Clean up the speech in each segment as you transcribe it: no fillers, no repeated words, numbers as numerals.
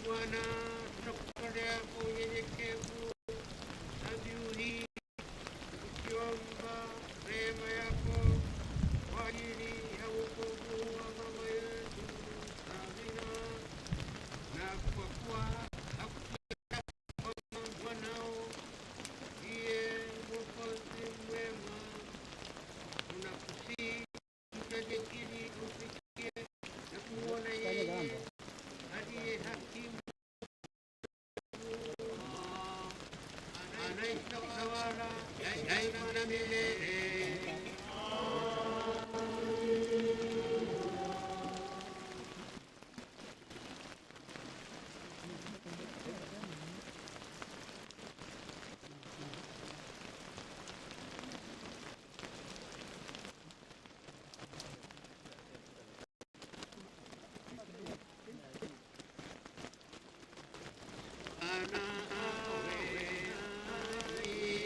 Bwana, tunakutolea kwa unyenyekevu dhabihu hii tukiomba rehema yako kwa ajili ya wokovu wa mama yetu Amina, na kwa kuwa hakuwa mwanao ndiye Mwokozi mwema, tunakusihi tusaidie ili tufikie na kumwona yeye aliye hakimu anayetawala daima na milele. Bwana awe nanyi.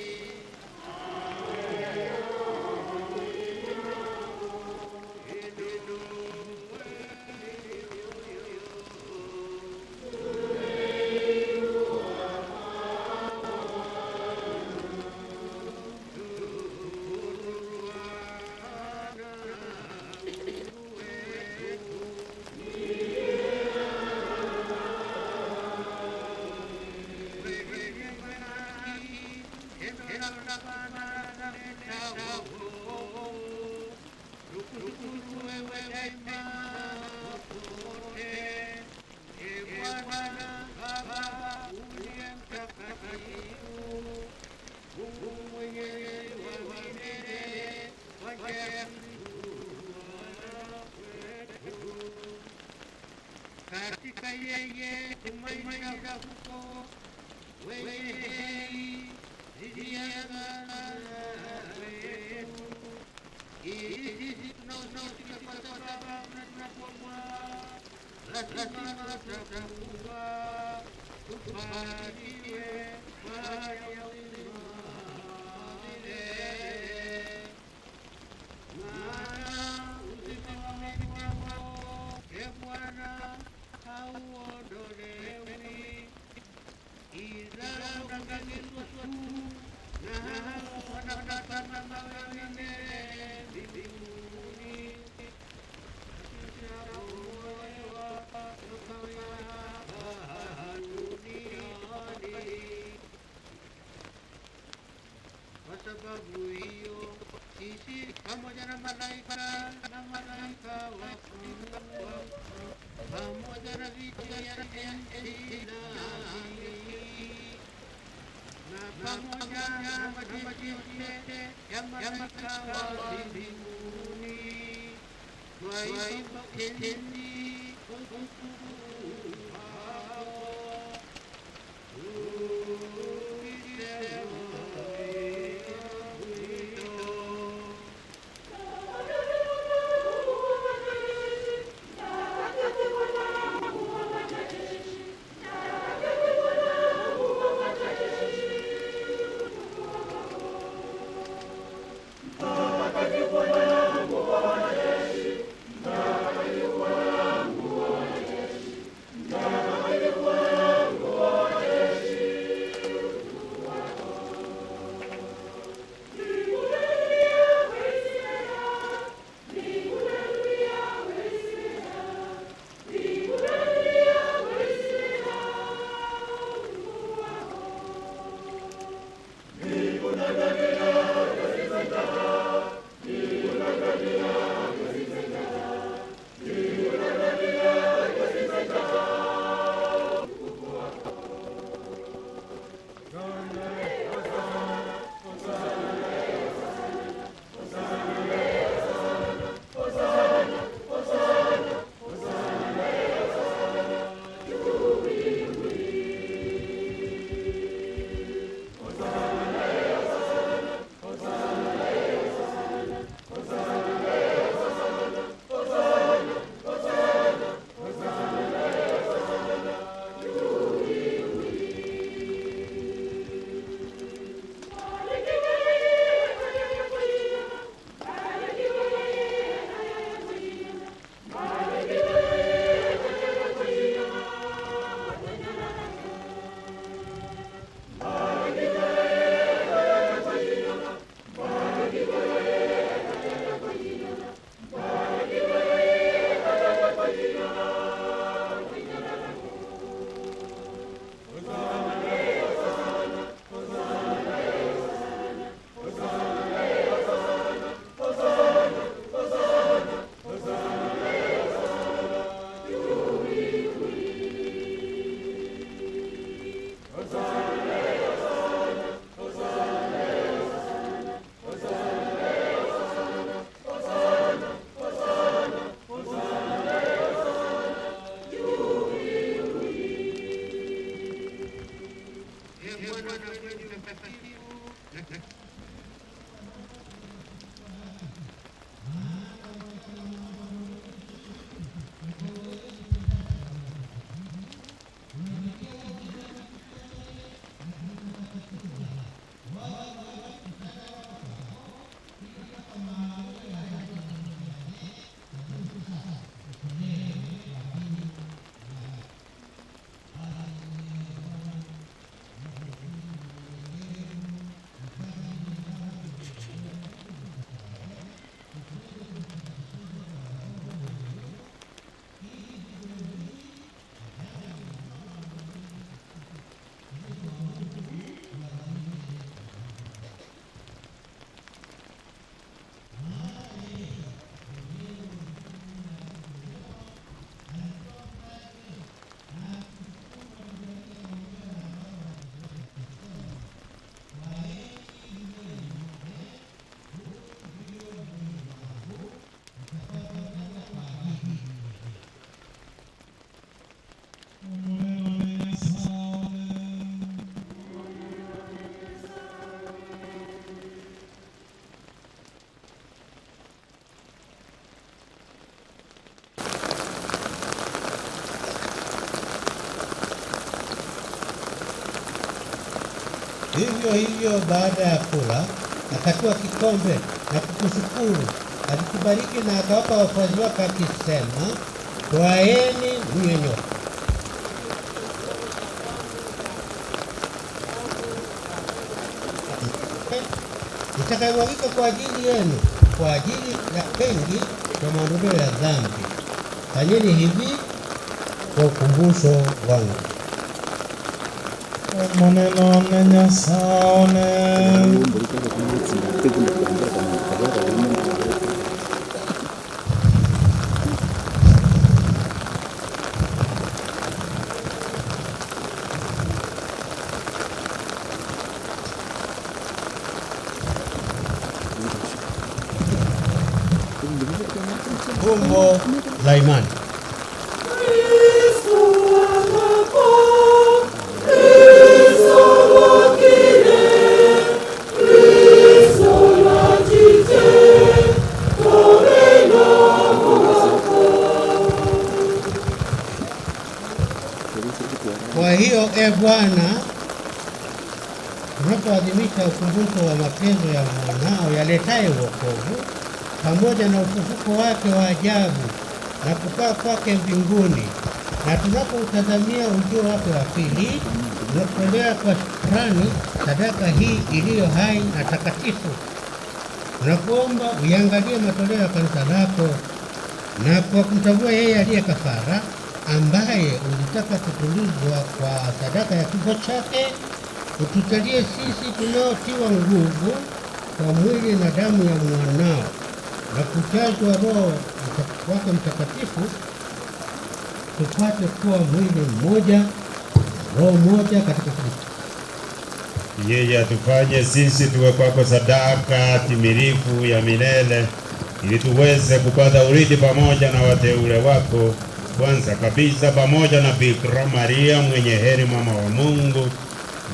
Katika yeye tumaini la huko wenye heri dhidi ya wetu, ili sisi tunaosikia kwa sababu tunakuomba, lazima tutakuwa tupatiwe mali ya uzima milele. Maana uzima wa wako, e Bwana, hauondolewi, ila uangamizwa tu na hao wanapatana na wewe mbinguni. Kisha kuokolewa toka hapa duniani. Kwa sababu hiyo sisi pamoja na malaika na malaika wakuu pamoja na viti vya enzi na miliki na pamoja na majeshi yote ya malaika wa mbinguni twaimba tenzi utukufu wako tukisema bila mwisho. E Bwana kweli mtakatifu na Vivyo hivyo baada ya kula, akatwaa kikombe na kukushukuru, akikibariki na akawapa wafuasi wake akisema, Twaeni mnywe nyote. Itakayomwagika kwa ajili yenu, kwa ajili ya wengi kwa maondoleo ya dhambi. Fanyeni hivi kwa ukumbusho wangu. Omonene one Nyasae one. Fumbo la imani. Kwa hiyo e Bwana, tunapoadhimisha ukumbusho wa mateso ya mwanao yaletaye wokovu pamoja na ufufuko wake wa ajabu na kupaa kwake mbinguni, na tunapoutazamia ujio wake wa pili, tunakutolea kwa shukrani sadaka hii iliyo hai na takatifu. Tunakuomba uiangalie matoleo ya kanisa lako, na kwa kumtambua yeye aliye kafara, ambaye ulitaka kutulizwa kwa sadaka ya kifo chake, utujalie sisi tunaotiwa nguvu kwa mwili na damu ya mwanao na kujazwa Roho wake Mtakatifu, tupate kuwa mwili mmoja, roho moja katika Kristo. Yeye atufanye sisi tuwe kwako sadaka timilifu ya milele, ili tuweze kupata urithi pamoja na wateule wako, kwanza kabisa pamoja na Bikira Maria mwenye heri, mama wa Mungu,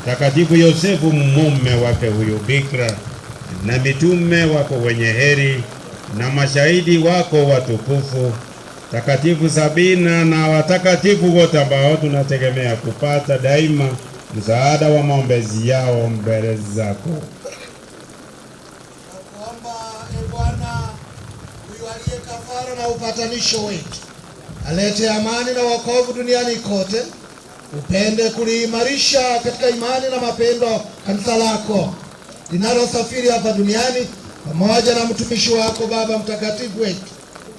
Mtakatifu Yosefu mume wake huyu Bikira, na mitume wako wenye heri, na mashahidi wako watukufu, Takatifu Sabina na watakatifu wote ambao tunategemea kupata daima msaada wa maombezi yao mbele zako. Nakuomba e Bwana, huyu aliye kafara na upatanisho wetu alete amani na wokovu duniani kote, upende kuliimarisha katika imani na mapendo kanisa lako linalosafiri hapa duniani, pamoja na mtumishi wako Baba Mtakatifu wetu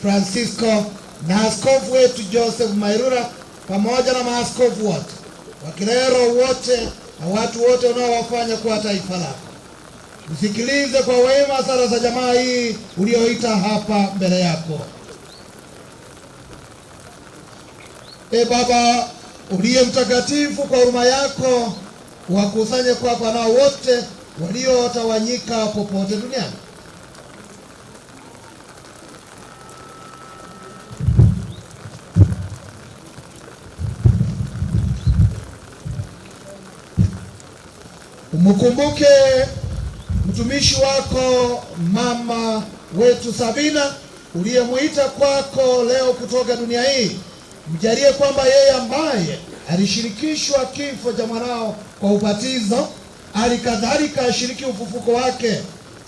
Francisco na askofu wetu Joseph Mairura, pamoja na maaskofu wote, wakilero wote na watu wote unaowafanya kuwa taifa lako. Usikilize kwa wema sala za jamaa hii ulioita hapa mbele yako. E Baba uliye mtakatifu, kwa huruma yako wakusanye kwako wanao wote waliotawanyika popote duniani. Umkumbuke mtumishi wako mama wetu Sabina uliyemwita kwako leo kutoka dunia hii. Mjalie kwamba yeye ambaye alishirikishwa kifo cha mwanao kwa ubatizo, hali kadhalika ashiriki ufufuko wake,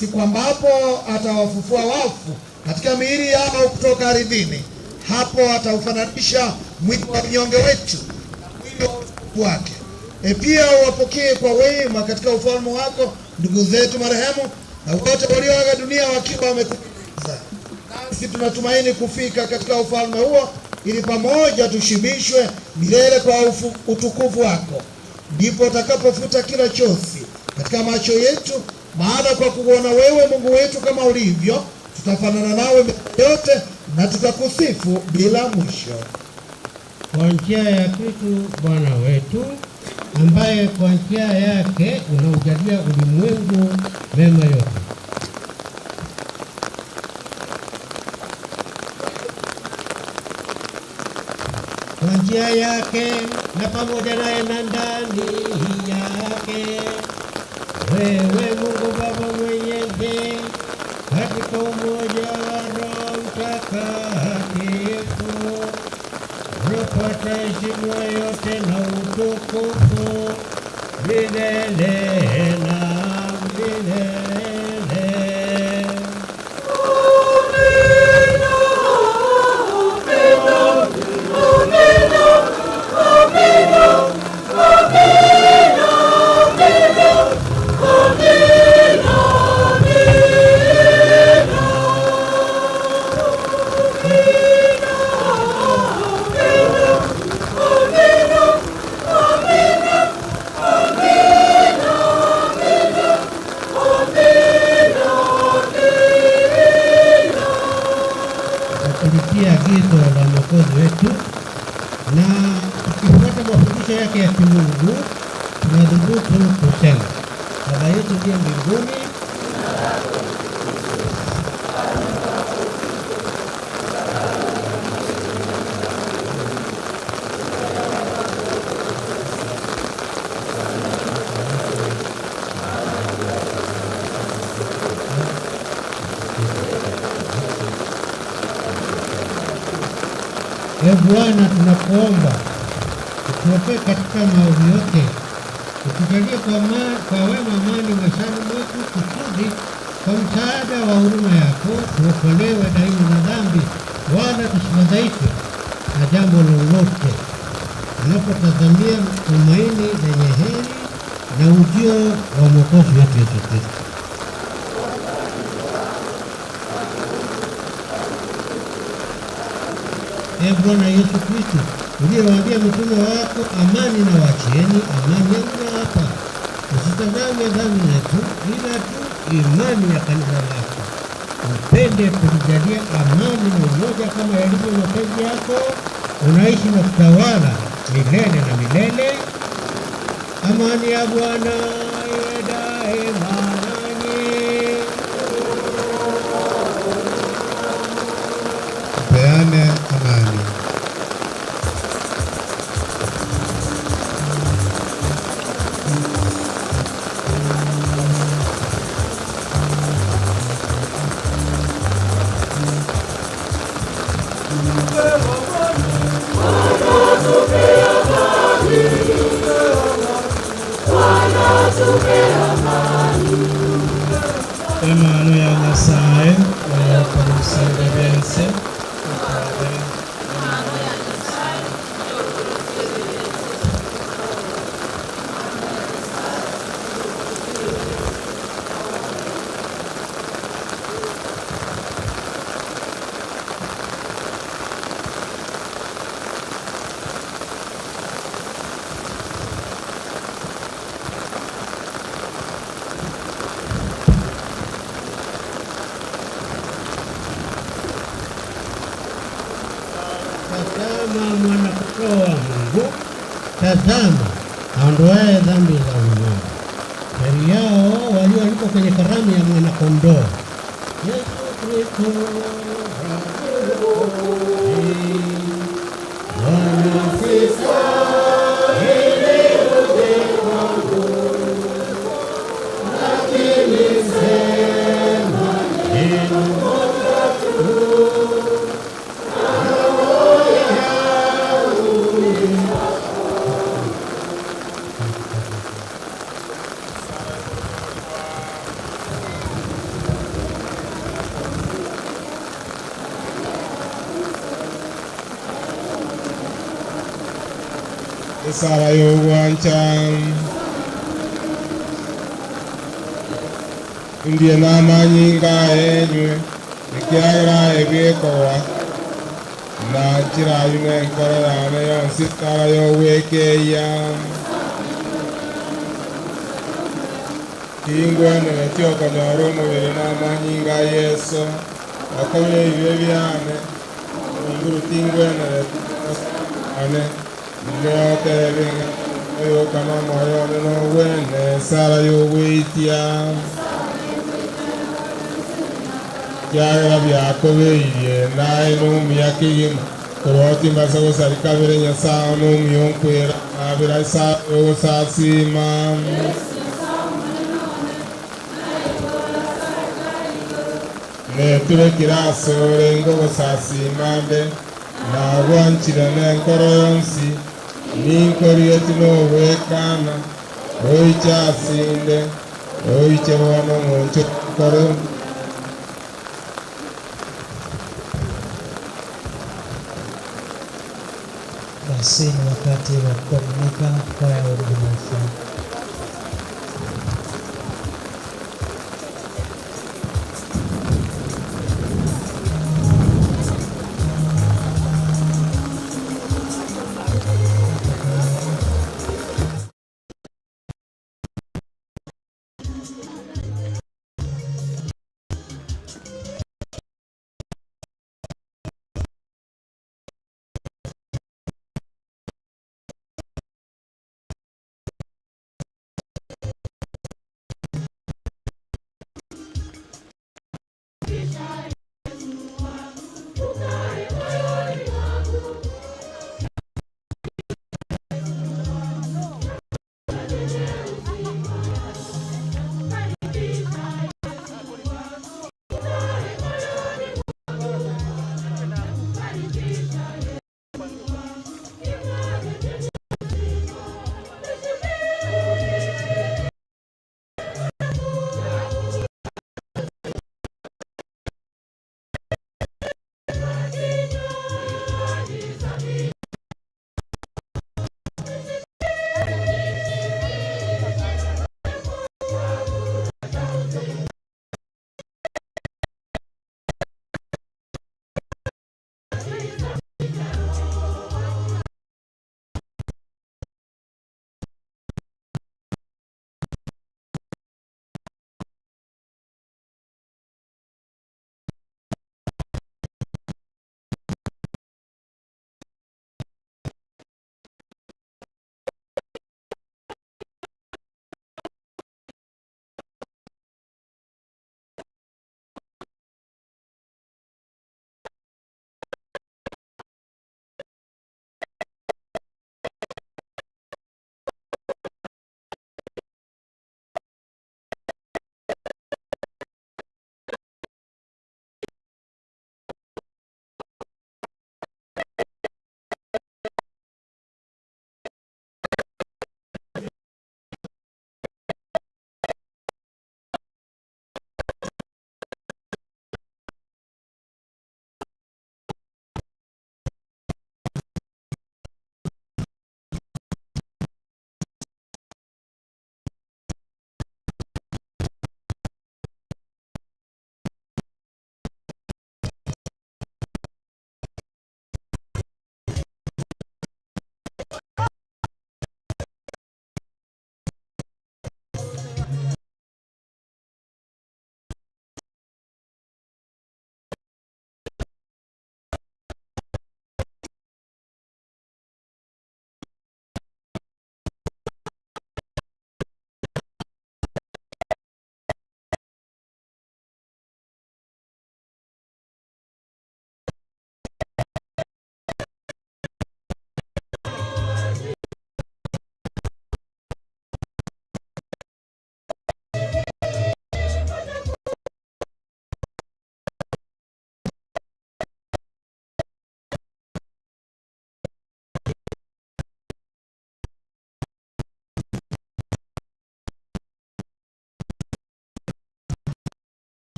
siku ambapo atawafufua wafu katika miili yao kutoka ardhini. Hapo ataufananisha mwili wa mnyonge wetu na mwili wa utukufu wake. E, pia uwapokee kwa wema katika ufalme wako ndugu zetu marehemu na wote walioaga dunia wakiwa wamekupendeza. Nasi tunatumaini kufika katika ufalme huo, ili pamoja tushibishwe milele kwa utukufu wako. Ndipo utakapofuta kila chozi katika macho yetu, maana kwa kuona wewe Mungu wetu kama ulivyo, tutafanana nawe milele yote na tutakusifu bila mwisho. Kwa njia ya Kristo Bwana wetu, ambaye kwa njia yake unaujalia ulimwengu mema yote. Kwa njia yake na pamoja naye na ndani yake, wewe Mungu Baba Mwenyezi, katika umoja wa Roho Mtakatifu, unapata heshima yote na utukufu milele na milele. Kwa kulitia agizo la Mwokozi wetu na tukifuata mafundisho yake ya kimungu, tunadhubutu kusema: Baba yetu uliye mbinguni, E Bwana, tunakuomba utuokoe katika maovu yote, utujalie kwa wema amani maishani mwetu, kusudi kwa msaada wa huruma yako tuokolewe daima na dhambi, wala tusifadhaishwe na jambo lolote, tunapotazamia tumaini lenye heri na ujio wa Mwokozi wetu Yesu Kristo. Ee Bwana Yesu Kristo, uliyewaambia mitume wako, amani na wachieni, amani yangu nawapa, usitazame dhambi zetu, ila tu imani ya kanisa lako. Upende kulijalia amani na umoja kama yalivyo mapenzi yako, unaishi na kutawala milele na milele. Amani ya Bwana iwe daima nanyi. Peane amani. Emano ya Nyasaye oyokorusia ebibe bi'ense, otwabere. Tazama mwana-kondoo wa Mungu, tazama aondoaye dhambi za ulimwengu. Heri yao walioalikwa kwenye karamu ya mwana-kondoo. Yesu Kristo Bwana sistahili uje kwangu, Esara y'ogwancha. Indie namanyinga aye enywe, ekiagera aye bwekogwa, na nchiraywe nenkoro yane yonsi esara y'ogwekeyia. Tingwenereti okonyora omobere na amanyinga a Yeso, okobia ebibe biane, Omonguru tingwenereti one, Inwe otebe ng'a oyoka nomoyo one nogwene esara y'ogweitia. Ekiagera biakobeirie, naye nomuya kegima, korwa timbasa gosari kabere Nyasae one omuya onkwera nabera esara y'ogosasima. Neturekire asore ngogosasima nde, Nagwanchire nenkoro yonsi, ninkorigeti nogwekana, oiche asinde, oiche bono ng'onche nkore. Basi ni wakati wa kukomunika kwaya ubunifu.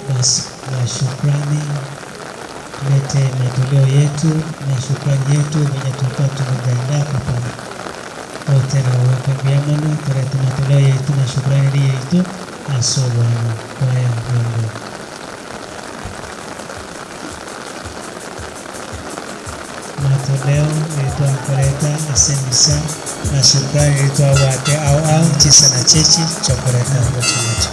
Basi na shukrani, tulete matoleo yetu na shukrani yetu venye tulikuwa tumejiandaa kwa pamoja wote na uweke vyema, tulete matoleo yetu na shukrani yetu aso Bwana kwaya wimbo. Matoleo ilitoa kuleta asemisa na shukrani ilitoa wate au au chisa na chechi chokoleta moja.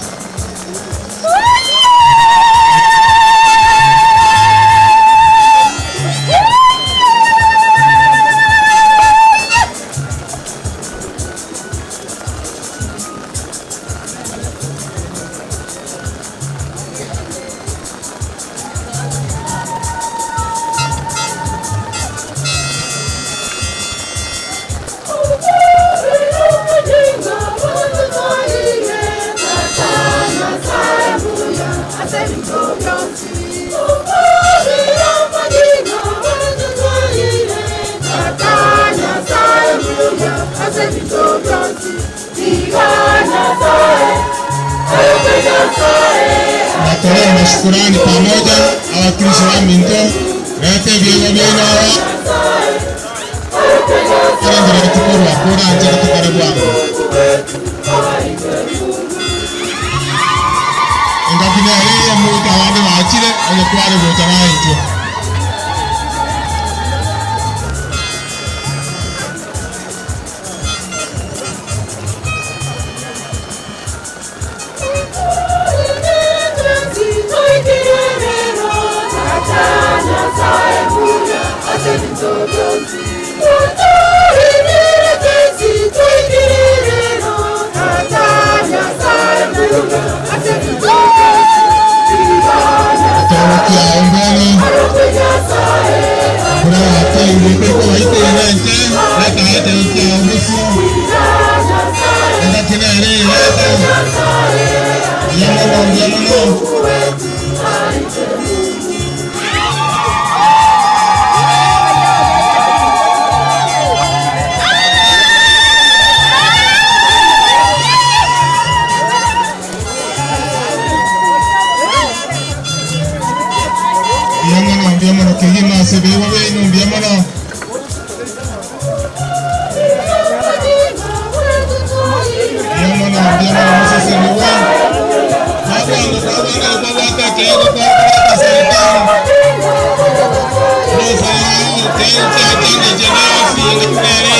Matoleo na shukurani pamoja awakilishi wa minto lete vyema vyenu awa kurengera kutukorwa kuranje kutukore bwangu engakine ariya muta abandi bakire onye kware guta naitwe. Torokia ombeni kura ate ilipeko waite yenente leta ate ukia omusu engakine ariya leta yamono yamono. Ndiamono ndiamono kigima sebiwa benu ndiamono. Ndiamono ndiamono museseniwa babwangu babwana babwaka kego babwaka serikali rosa yao kego kyatende jenasi ngere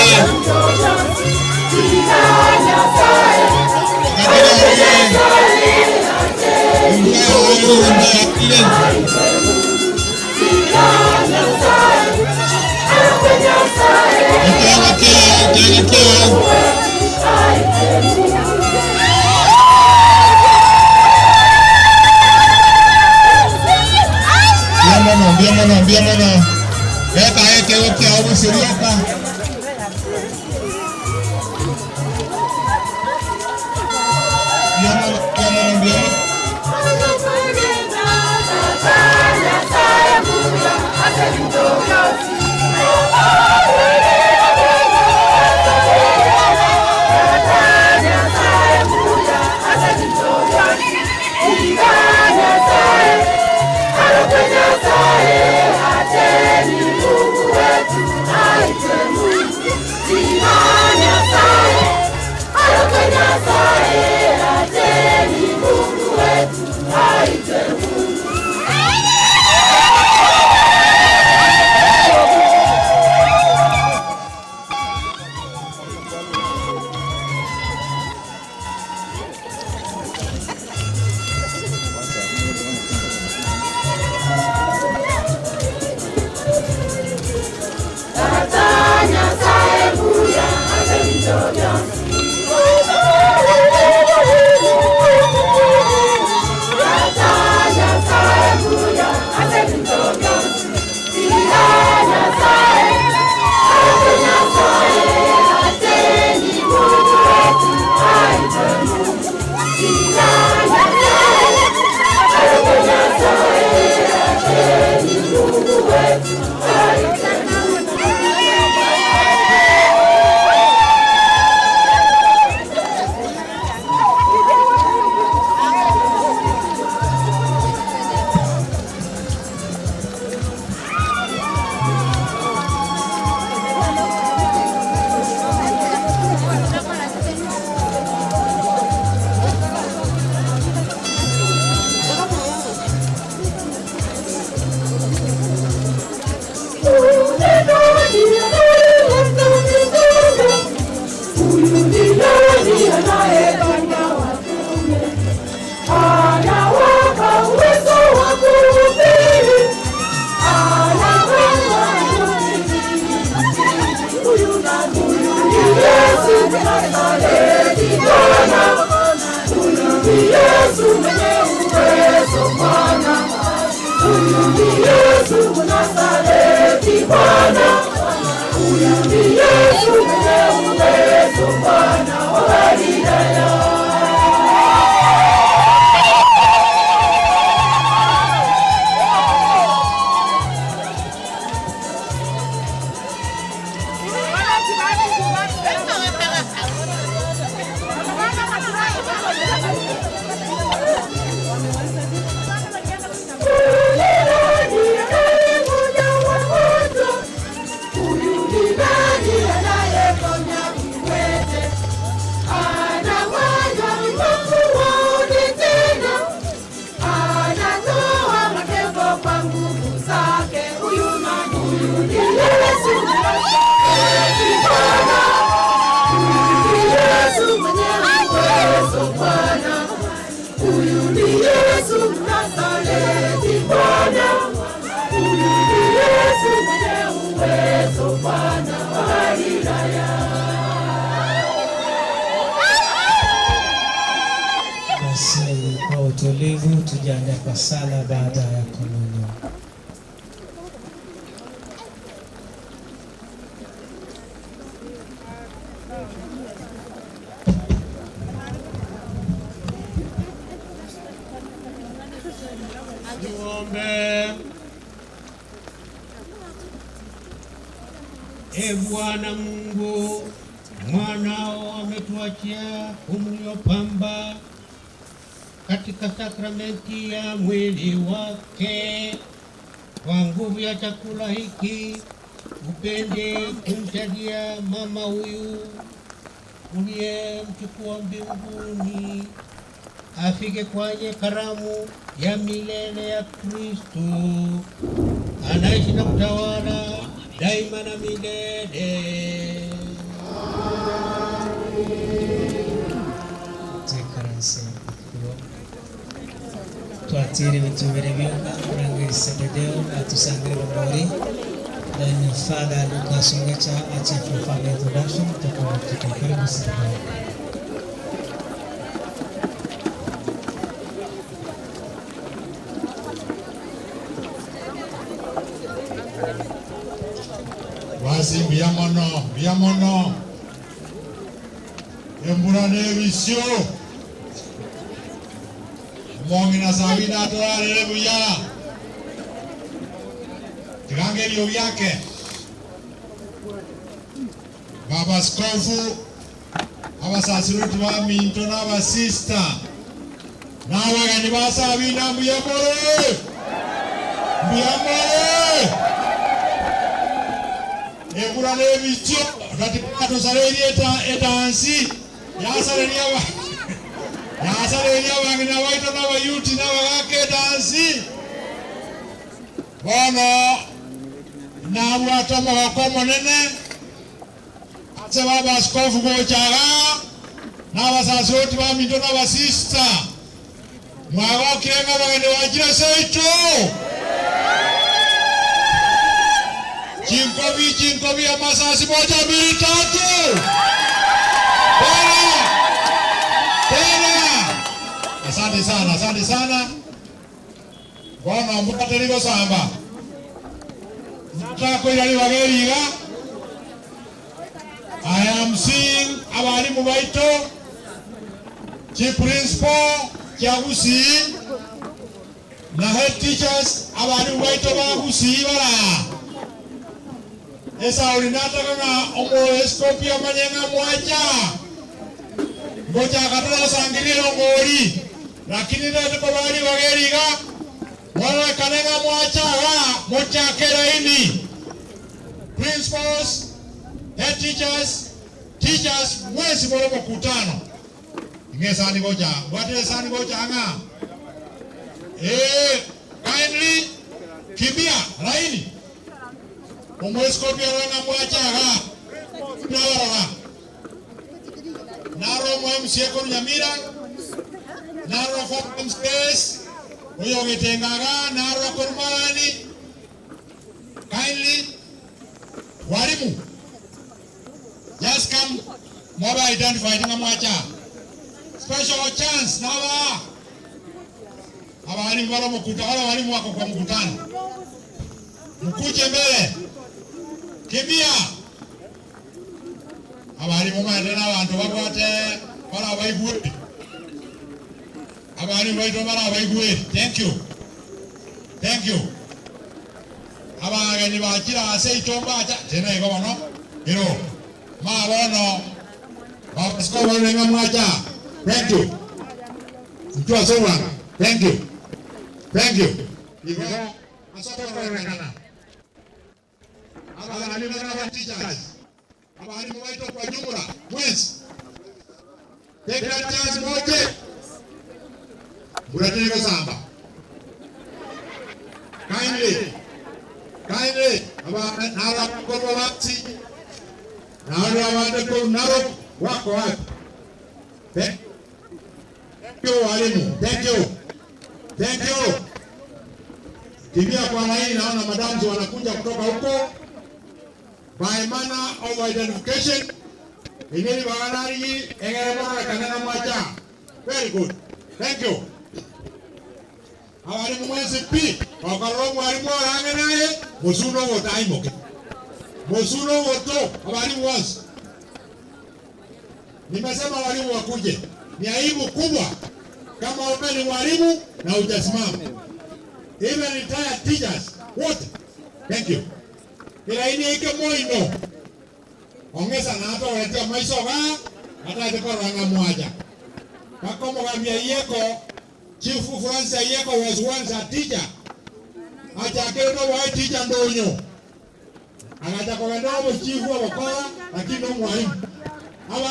Ekiagera kiao, ekiagera kiao. Mbuya mono, mbuya mono, mbuya mono. Reta aye ekeegwa kiao bosio rioka. Mbuya mono, mbuya mono, mbuya mono. Basi kwa utulivu tujiandae kwa sala baada ya komunyo. Tuombe. E Bwana Mungu, mwanao ametuachia kumlio pamba katika sakramenti ya mwili wake. Kwa nguvu ya chakula hiki upende kumjalia mama huyu uliyemchukua mbinguni afike kwenye karamu ya milele ya Kristo, anaishi na kutawala daima na milele. Tuikaranse. Twatiire ebinto bibere bioka, Murangeri Sebedeo atusangire rongori, then Father Lucas Ongecha ache for further introduction tokomotuka. Karibu Sebedeo. Basi mbuya mono, mbuya mono. Embura nebisio. Omong'ina Sabina atorarere buya. Tiga ngeriogi ake. Baba Askofu, abasasiroti baminto na abasista, na abageni ba Sabina mbuya more? Mbuya more? Embura nebichio, gati tosareirie etansi. Yasareria yasareria abang'ina baito na abayuti na abagaaka edansi. Bono nabwate omogoko omonene ase b'abaskofu gocha igaa, na abasaserdoti baminto na abasista. Mwagokire ng'a abageni bachire seito? Chinkobi, chinkobi, amasasi moja, mbili, tatu! Tena! Tena! Asante sana, asante sana. Bono mbwate rigosamba. Ntakoira ribaga eri iga. I am seeing abalimu baito, chi principal chia Gusii na head teachers abalimu baito ba Gusii bara aa. Esauri nataka ng'a omoeskopi amanye ng'a mwacha ngochaka torasangereria erongori, lakini ndete kobaa ribaga eri iga, mororekane ng'a mwacha igaa mochake eraini. Principals, head teachers, teachers mwensi more omokutano. Ing'e esani gocha, mbwatire esani gocha ang'a. Ee, kindly kimbia laini. Omweskopi arore ng'a mwacha igaa. Nabarora. Narora omo MCA korwa Nyamira, narora former MCAs, oyo ogetenga igaa, narora korwa Marani. Kindly walimu just come mwabe identified ng'a mwacha special chance nabaa abalimu bare omokuta bare abalimu wako kwa mkutano mkuje mbele kimbia abalimu omanyete na abanto babwate bare abaigweri abalimu baito bare abaigweri thank you thank you Abageni bachire aase aito mbacha, tena igo bono, ero, ma bono, babasike oborere ng'a mwacha. Thank you. Intwe ase obwango. Thank you. Thank you. Igo ase okororekana, abalimu na aba teachers, abalimu baito kwa jumla, mwensi, take that chance moche, mbura teri gosamba. Kindly, kindly, aba narakorwa basi, naro abande korwa Narok, wako wapi? Thank you walimu, thank you. Thank you. Kimbia kwa laini, naona madams wanakuja kutoka huko. By manner of identification, inini baganarigi egere mororekane na mwacha. Very good. Thank you. Abalimu mwensi pi, okorora omwalimu orange naye, mosune ogoto aimoke. Mosune ogoto, abalimu bonsi. Nimesema walimu wakuje. Ni aibu kubwa kama wewe ni mwalimu na hujasimama. Even retired teachers wote. Thank you. Elaini eke moino. Ong'esa na atogoretie amaiso igaa ataete korora ng'a mwacha. Mpaka omogambi Ayieko, Chief Francis Ayieko was once a teacher. Achakerete oboe teacher ndonyo. Agacha kogenda obochifu obokora lakini nomwalimu. Aba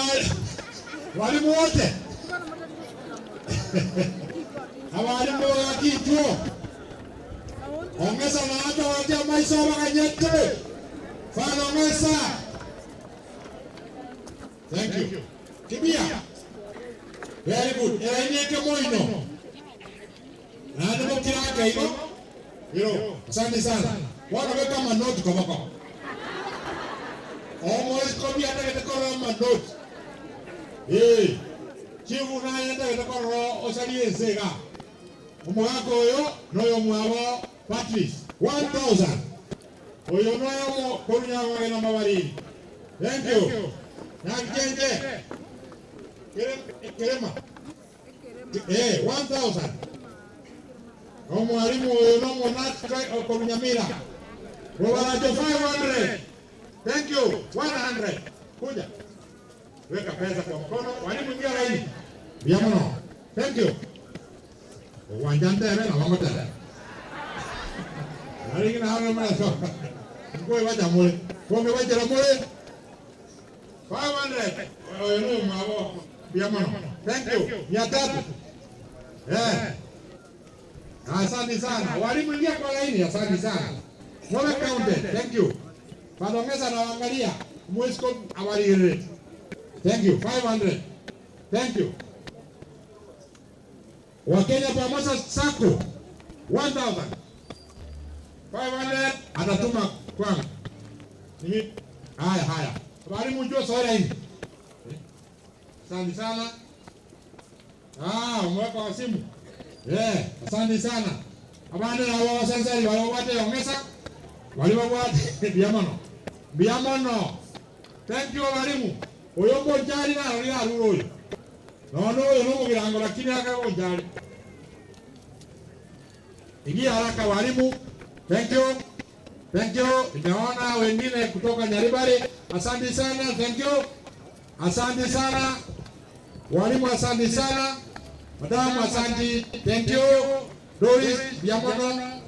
walimu wote. Abalimu gaki intwo. Ong'esa na atogoretie amaiso abaganyete. Father Ong'esa. Thank you. Kimbia. Very good. Eraini eke moino. Naende mokire ake igo. Ero, asante sana. Bono beka amanoti koboko. Omoeskobi atagete korora amanoti. Ee, chifu naye ntagete korora osarie ense iga. Omogaka oyo noyomwabo Patrice. 1000. Oyo noyomo korwa Nyamagena Mabariri. Thank you. Nyabikenke. Kere ekerema. Eh, 1000. Omwalimu oyo nomonat korwa Nyamira. Bobaracho 500. Thank you. 100. Kuja. Weka pesa kwa mkono. Walimu ingia laini. Mbuya mono. Thank you. Ogwancha ntebe nabo ngotebe. Nari naro murasoka. Nkoebacha more. Kongebachera more. 500. Oyo no mwabo. Mbuya mono. Thank you. 300. Eh. Asante sana. Walimu ingia kwa laini. Asante sana. Mwabe counted. Thank you. Father Ongesa anawaangalia. Mwisco awarire. Thank you. 500. Thank you. Wakenya pamoja Sacco 1000. 500 atatuma kwangu. Mimi haya haya. Walimu njoo soera hii. Asante sana. Ah, umeweka wa simu. Eh, asante sana. Abana nabo basansari bari babwate ongesa. Bari babwate biamono. Biamono. Thank you abarimu. Oyo mbonchari narorire arure oyo. Nono oyo nomogirango lakini akabonchari. Ingia haraka walimu. Thank you. Thank you. Nimeona wengine kutoka Nyaribari. Asante sana. Thank you. Asante sana. Walimu asante sana. Madamu asante. Thank you. Doris Biamono.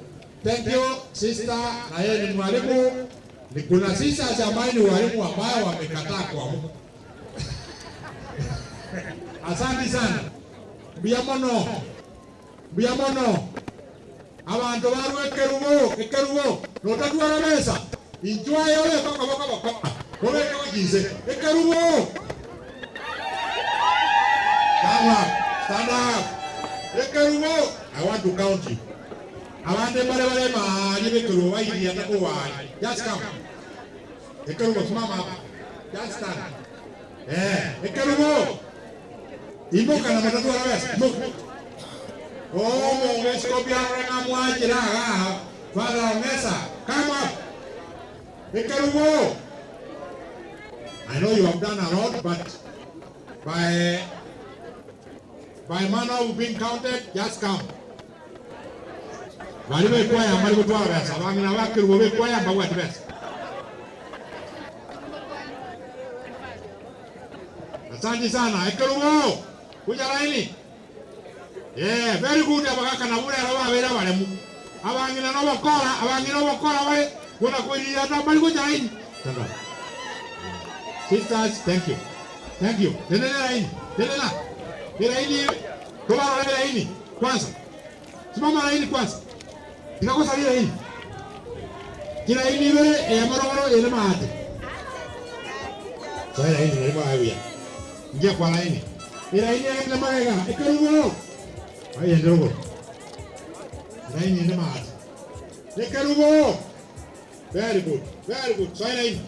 Thank you. Sister na yeye ni mwalimu. Ni kuna sisters ambaye ni walimu ambao wamekataa kuamka. Asante sana. Biamono. Biamono. Abanto barwa ekerubo, ekerubo, notatwara mesa. Inchwaye obeke okoboko bokoma, obeke gochise. Ekerubo. Stand up, stand up. Ekerubo. I want to count you. Abande mbare bare maari bekerubo bairiata korwa. Just come. Ekerubo simama hapa. Just stand. Eh, ekerubo. Imoka na motatwara mesa. Imoka. Oh, Mungu arore mwajira agaha. Father Ongesa, come up. Ekerubo. I know you have done a lot, but by manner of being counted, just come. Bari bekwaya bari gutwara besa, bang'ina bakerubo bekwaya mbabwati besa. Asante sana. Ekerubo. Kuja laini. Yeah, very good abagaka na bure aba babere abaremu. Abang'ina nobokora, abang'ina obokora bare gona koirira ata bari gocha laini. Stand up. Sisters, thank you. Thank you. Tendelea laini. Tendelea. Laini. Toba laini kwanza. Simama laini kwanza. Tikakosa lile laini. Kila laini ibere ya morogoro ile maate. Sasa laini ile maate. Ingia kwa laini. Ile laini ile magega. Ekerubo. Haya ndogo. Laini ile maate. Ekerubo. Very good. Very good. Sasa laini.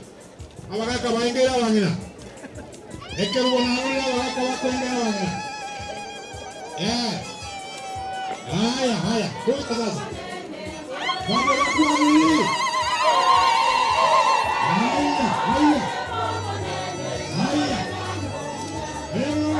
Abagaka baingera abang'ina. Ekerubo narurira abagaka bakwengera abang'ina. Eh. Haya haya. Kuja sasa. Mambo ya. Haya haya. Haya. Hello.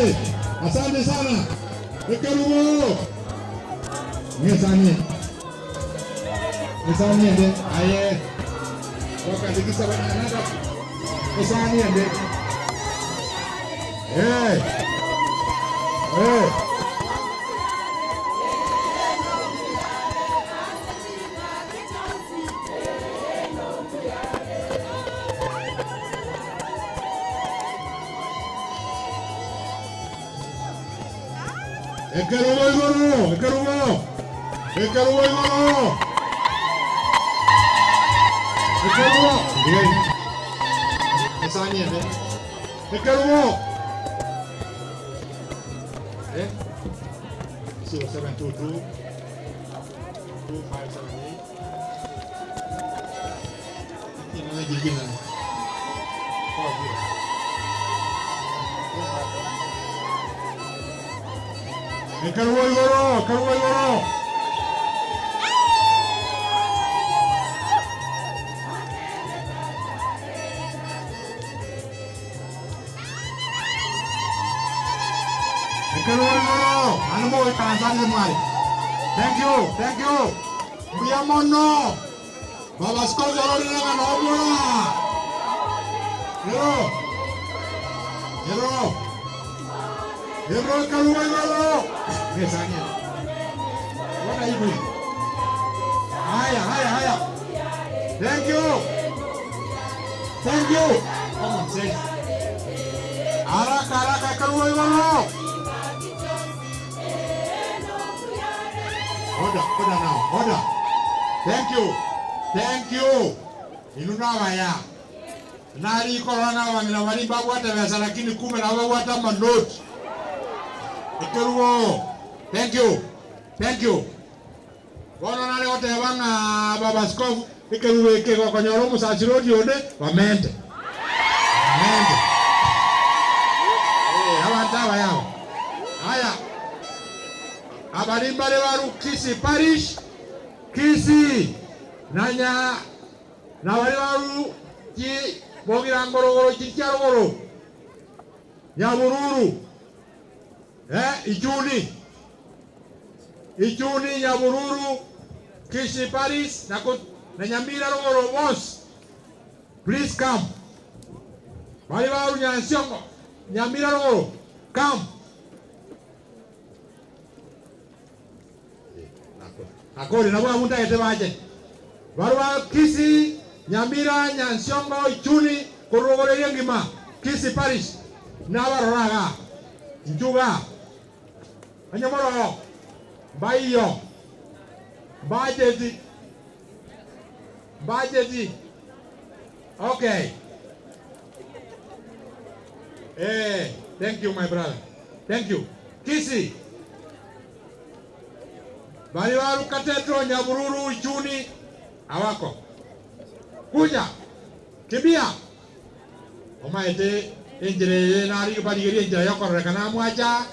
Asante. Asante sana. Ekerubo. Ng'esani. Esani ende. Aye. Wakandikisa bana. Esani ende. Eh. Eh. Ekerubo igoro, ekerubo, ekerubo igoro, ekerubo, esani ende, ekerubo, eh, 0722 2578 Ekerubo igoro, ekerubo igoro. Ekerubo igoro. Ano mo ikansani mwari. Thank you, thank you. Mbuya mono. Baba Askofu arorire ng'a nomora. Ero. Ero. Ero ekerubo igoro. Nesania. What are you doing? Haya, haya, haya. Thank you. Thank you. Common sense. Haraka, haraka, ekerubo igoro. Order, order now, order. Thank you. Thank you. Inunabaya. Nari korona wangina bari babwate besa lakini kumbe na babwate manoti. Ekerubo. Thank you. Thank you. Bono nare goteba ng'a baba askofu ekerubo eke gokonyora omosasiroti onde bamente. Bamente. Eh, abantu aba yabo. Haya. Abari mbare baru Kisii Parish, Kisii nanya na bari baru ki bogira ngorogoro chicha rogoro Nyabururu eh Ichuni Ichuni Nyabururu Kisii Parish na, na Nyamira rogoro bonsi please come bari baru Nyansiongo Nyamira rogoro come akori nabo abundagete bache barwa Kisii Nyamira Nyansiongo Ichuni korugoreria ngima Kisii Parish nabaroraga njuga anyamoro baiyo bajeti bajeti okay eh thank you my brother thank you Kisii bali warukatetro Nyabururu Ichuni awako kuja kimbia omaete enjira eye nari barigeria enjira yokorerekana mwacha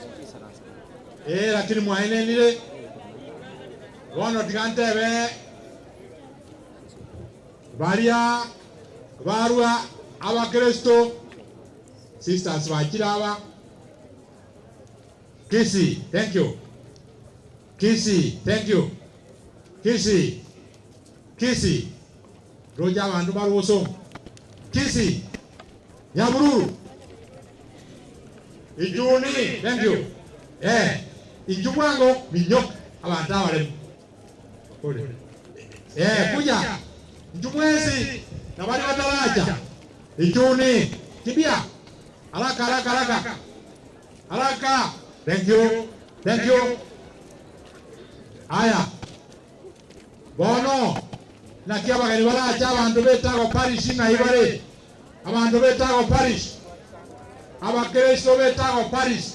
eh lakini mwaenenire bono tiga ntebe baria barua abakristo sisters bachira aba Kisii thank you Kisii thank you Kisii Kisii roja abandu baruso Kisii Nyabururu Ijuni thank you eh Ijubwango minyok abantu abaremu eh kuja Njumwezi na bali bataraja Ijuni kimbia haraka haraka haraka haraka thank you thank you haya bono naki abageni baracha abandu betago parish ng'ai bare abandu betago parish abakristo betago parish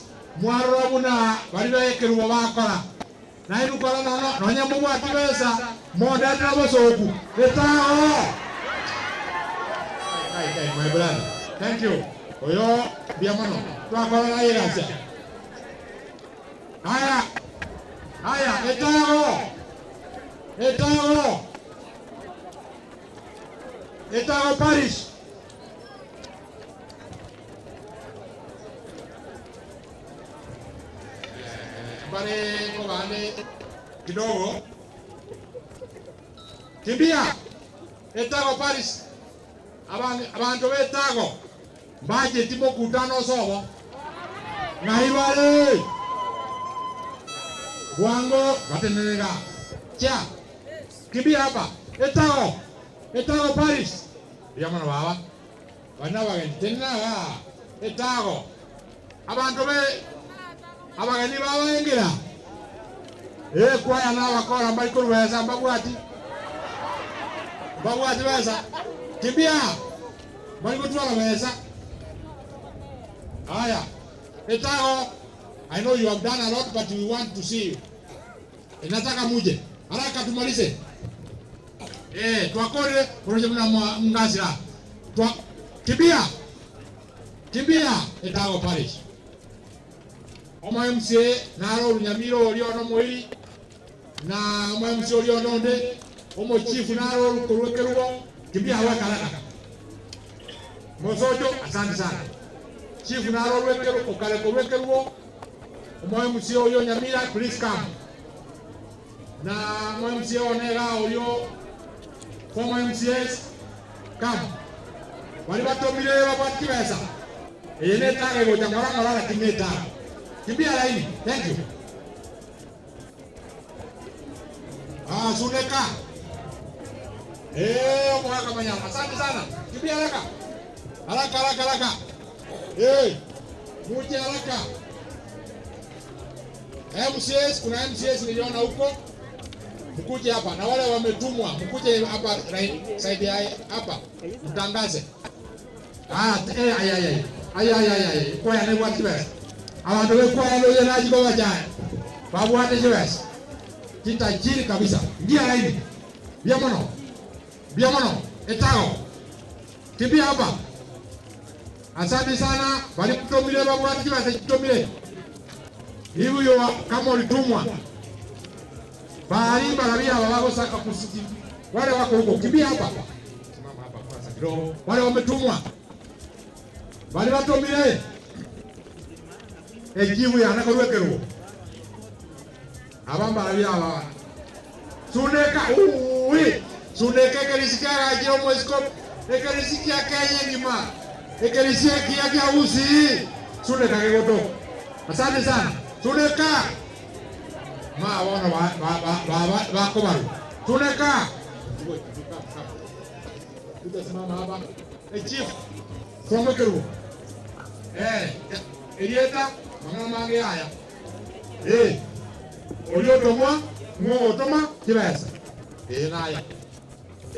mwarora buna bari beekerwa bakora naye nukora nono nonya mubwati besa mondetera bosoku etago Ai, ai, my brother thank you oyo bia mono twakora na iracia haya haya etago etago etago parish. Mbare kobande kidogo. Kimbia! Etago Paris, Abanto b'Etago mbacheti mokutano osobo. Ng'ai bare? Bwango batenene iga. Chia! Kimbia hapa! Etago! Etago Paris! Mbuya mono baba. Bari nabageni, tenena igaa. Etago! Abanto be abageni babaengera. Ee, kwaya nabakora mbari korwa besa mbabwati. Mbabwati besa. Kimbia! Mbari gotwara besa. Haya. Etago, I know you have done a lot but we want to see you. Nataka muje. Haraka tumalize. Eh, twakorire oroche buna mwa- ngasira. Twa kimbia. Kimbia Etago Parish. Omo MCA naro orunyamiro oria ono moiri na omo MCA oria ono onde omo chief naro orukorwa ekerubo kimbia weka haraka. Mosocho asante sana. Chief naro orwekeru okare korwa ekerubo omo MCA oyo Nyamira please come. Na omo MCA onega oyo former MCAs come. Bari batomire babwati kibesa. Eye netaga egocha ng'ora ng'ora lakini netaga. Kimbia laini. Thank you. Ah, Suneka. Eh, omwaka manyama. Asante sana. Kimbia haraka. Haraka haraka haraka. Eh, muje haraka. MCAs, kuna MCAs niliona huko. Mkuje hapa na wale wametumwa, mkuje hapa right side ya hapa. Mtangaze. Ah, eh, ay ay ay. Ay ay ay ay. Kwaya ne bwati besa. Abantu bekwaya no yenaji ko bajaya. Babwate chibesa. Kitajiri kabisa. Ingia laini. Bia mono. Bia mono. Etago. Kimbia hapa. Asante sana. Bali kutomile babwate chibesa chitomile. Hivyo kama ulitumwa. Bali barabia babako kusiki. Wale wako huko kimbia hapa. Simama hapa kwanza kidogo. Wale wametumwa. Bali batomile. Ejibu yana korwekerwo. Abambara aba. Suneka uwi. Suneka ekerisikia gachira omweskopo. Ekerisikia Kenya ngima. Ekerisia kia kia usi. Suneka kegoto. Asante sana. Suneka. Ma bono ba ba ba ba ba bakobaru. Suneka. Tutasimama hapa. Eh, chief. From Ekerubo. Eh, erieta mang'ana mange aya. Eh, uliotomwa ng'ogotoma kibesa. Eh, naya.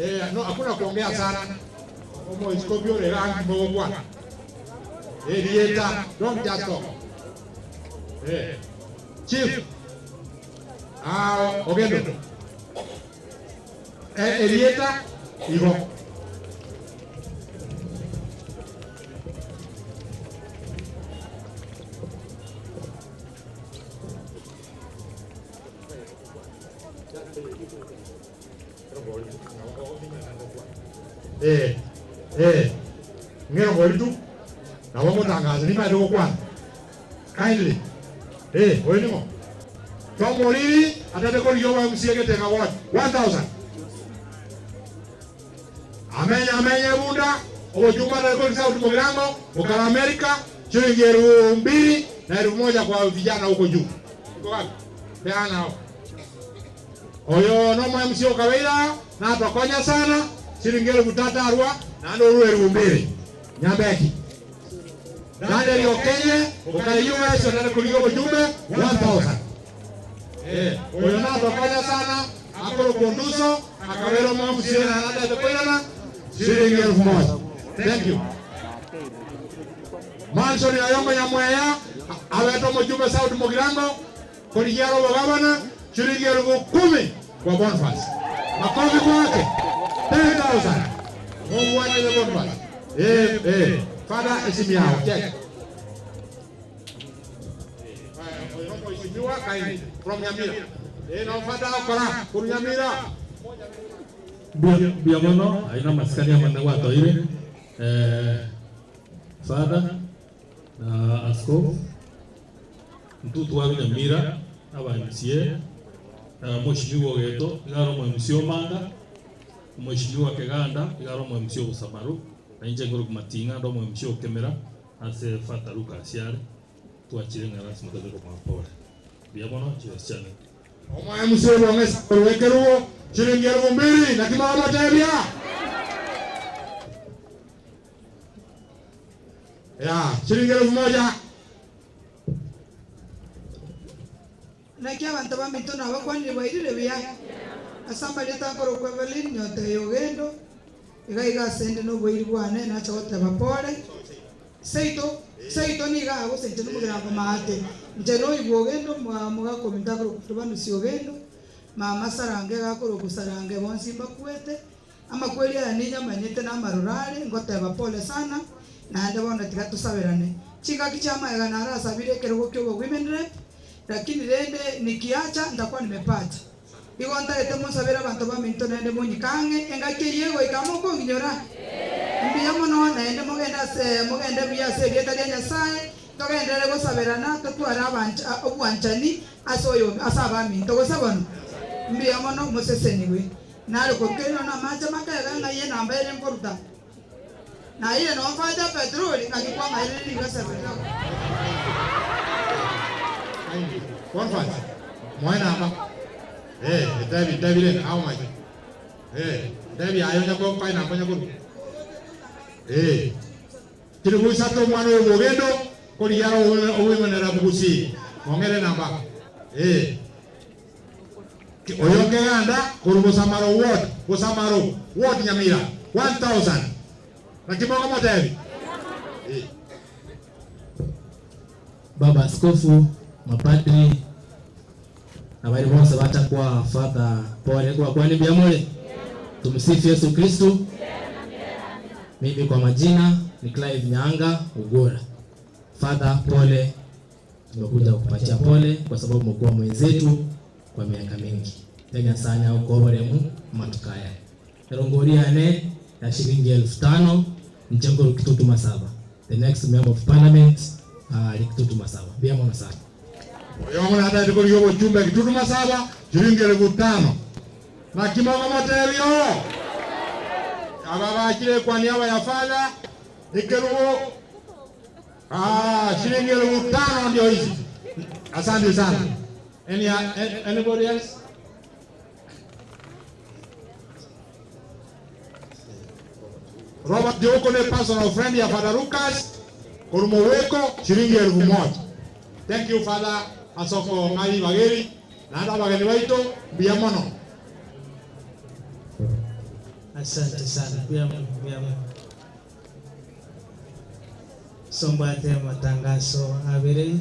Eh, no hakuna kuongea sana. Omo iskobio rera ngogwa. Eh, rieta, don't just talk. Eh. Chief. Ah, ogendo. Eh, erieta igo. Eh, eh, ngero goritu na wamutangaza nimaete gokwana kindly eh oyo ning'o Tomoriri atate korigia oba MCA getenga what 1000 amenya amenya bunda obochumba atake korigia South Mugirango okara Amerika shilingi 2000 na 1000 kwa vijana huko juu iko wapi peana hao oyo nomo MC okabeira natokonya sana shilingi 3000 arwa naende orue 2000 nyambeki Daniel Okenye okare US onene kurigia obojumbe 1000 eh oyo natokonya sana akoro konduso akabera omo MC na nadete koirana shilingi 1000 thank you Manson Ayongo Nyamweya aweta omojumbe South Mugirango kurigia robo gavana shilingi 10,000 kwa Boniface. Makofi kwake. 10,000. Mungu wanele Boniface. Eh eh. Father esimu yao check. Mheshimiwa Kaini from Nyamira. Eh no Father okora kuru Nyamira. Mbuya mono aina masikani amane gwatoire eh, father na askofu mtutu wa Nyamira. Aba MCA, Mweshimiwa Ogeto iga are omo MCA Omanga, Omweshimiwa Keganda iga are omo MCA Obosamaru, na inche nkorokwa Mating'a ande omo MCA Okemera ase Father Lucas are, twachire ng'a lasima toche komoa pole. Mbuya mono chibesa chiane. Omo MC obong'esa korwa ekerubo chiringi elfu mbili naki mogomotebia? Ya, chiringi elfu moja. Naki abanto baminto nabakwanire bwairire buya ase amarieta nkorokwa Evelyn Nyota ya Ogendo, iga iga asende noboiri bwane nacha goteba pole. Seito, seito nigo agose inche nomogirango maate, inche noigwa Ogendo mogaka ominto akorokwa Silvanus Ogendo, mama Sarange iga akorokwa Sarange bonsi mbakwete. Amakweri aya ninyamanyete namaroro are, ngoteba pole sana, naende bono tiga tosaberane. Chingaki chi'amaega narasabire ekerogo ki'obo women rep, lakini rende nikiacha ntakuwa nimepata. Igo ntagete monsabere abanto baminto naende monyike ang'e engaki eyio egoika mokonginyora. Mbuya mono naende mogende ase mogende buya ase erieta ria Nyasae, togenderere gosaberana totware abanch obwanchani ase oyo ase abaminto gose bono. Mbuya mono mosesenigwe. Nare korukererwa namache makega ng'ai enamba ere nkoruta, naye nomfacha petroli, naki kwang'airire rigesa riria. Conference moe namba eh etebi ntebi rende how much eh ntebi aye onya koa enamba onya korwa eh chilifu isato omwana oyo bwogendo korigia are oboimanera bogusii mong'ere enamba eh. Oyo Keganda korwa Bosamaro ward, Bosamaro ward Nyamira, 1000. Naki mokomotebi? Eh. Baba Askofu, mapadri, na baria bonsi bacha koa Father pole nkobakwania mbuya more? Tumsifu Yesu Kristo. Mimi kwa majina ni Clive Nyaanga Ugora. Father pole Tumekuja kukupatia pole kwa sababu umekuwa mwenzetu kwa miaka mingi. Tiga Nyasaye anyare gokoa oboremu amatuko aya. Erongori yane ya shilingi elfu tano inche nkorwa Kitutu Masaba. The next member of parliament are Kitutu Masaba. Mbuya mono sana. Oyomo natagete korigia obochumbe Kitutu Masaba chiringi elifu tano. Naki mokomotebia oo? Aba bachire kwa niaba ya Father ekerubo. Ah, shilingi elfu tano ndio hizi. Asante sana. Any, anybody else? Robert Joko ni personal friend ya Father Lucas korumoweko shilingi 1000. Thank you Father asoko ng'ai bageri naende abageni baito mbuya mono. Asante sana. Mbuya mono, mbuya mono. Sombwate amatangaso abere,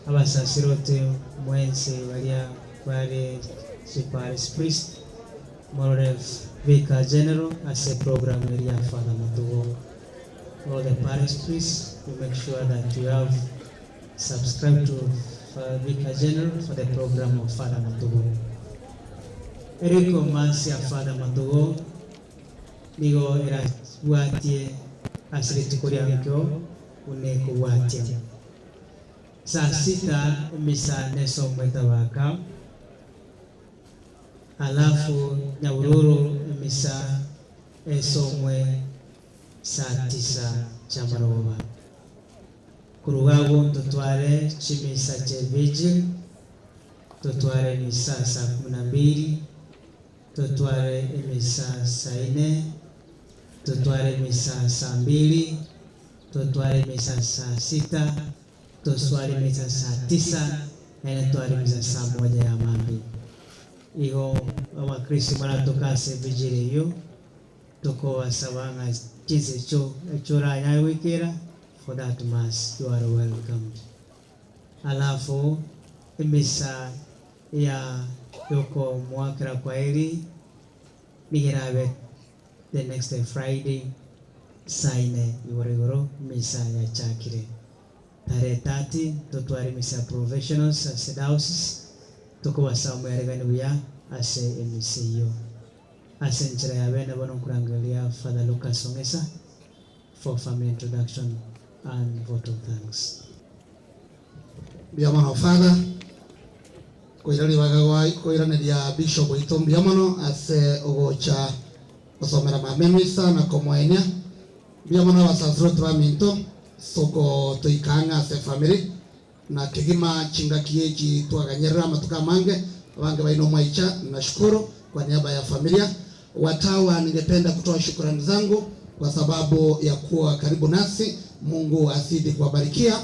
abasasirote mwensi baria bare chiparish priest, morore Vicar General ase program eria ya Father Matugo. All the parish priests, you make sure that you have subscribed to Vicar General for the program of Father Matugo. Eriko Mass ya Father Matugo Nigo erabwatie ase rituko ria nkio buna ekobwatia. Saa sita emisa nesomwe tabaka, alafu nyabururu emisa esomwe saa tisa chiamarogoba. Koruga agwo ntotware chimisa chie vigil, totware emisa saa kumi na mbili. Totware emisa saa ine, totware emisa saa mbili, totware emisa saa sita, tosware emisa saa tisa, naende tware emisa saa moja ya mambia. Igo abakristo mbaratoke ase evigili eyio, tokobasaba ng'a chinsa echio echio oranyare goikera for that mass you are welcomed. Alafu emisa ya yokomoakera kwa Eli nigo erabe the next Friday saa ine igoro igoro misa yachakire. Tarehe 30 totware misa ya provisionals ase diocese tokobasaba mweareganie buya ase emisa eyio. Ase enchera ya bene bono nkorangeria Father Lucas Ong'esa for family introduction and vote of thanks. Mbuya mono Father. Koira ribaga koiraneria Bishop oito mbuya mono ase ogocha gosomera mama emisa na komoenia. Mbuya mono abasacerdote baminto ase ogotoika ang'e ase efamiri na kegima chingaki echi twaganyerera amatuko amange abange baino mwaicha. Nashukuru kwa niaba ya familia. Watawa ningependa kutoa shukrani zangu kwa sababu ya kuwa karibu nasi. Mungu azidi kuwabarikia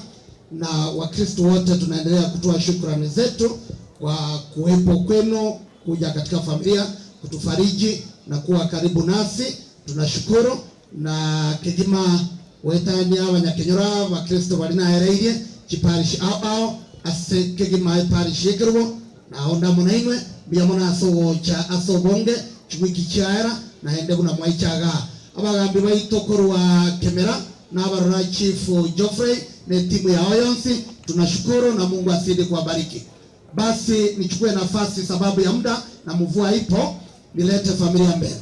na Wakristo wote tunaendelea kutoa shukrani zetu kwa kuwepo kwenu, kuja katika familia kutufariji na kuwa karibu nasi. Tunashukuru na kegima goetania abanyakenyoro abakristo baria naereirie chiparish ao ao ase kegima eparish y'ekerubo nao ndamo nainwe mbuya mono ase ogocha ase obonge chiwiki chiaera naende buna mwaicha igaa. Abagambi baito korwa Kemera na abarora Chief Geoffrey ne timu yao yonsi tunashukuru na Mungu azidi kuwabariki. Basi nichukue nafasi sababu ya muda na mvua ipo nilete familia mbele.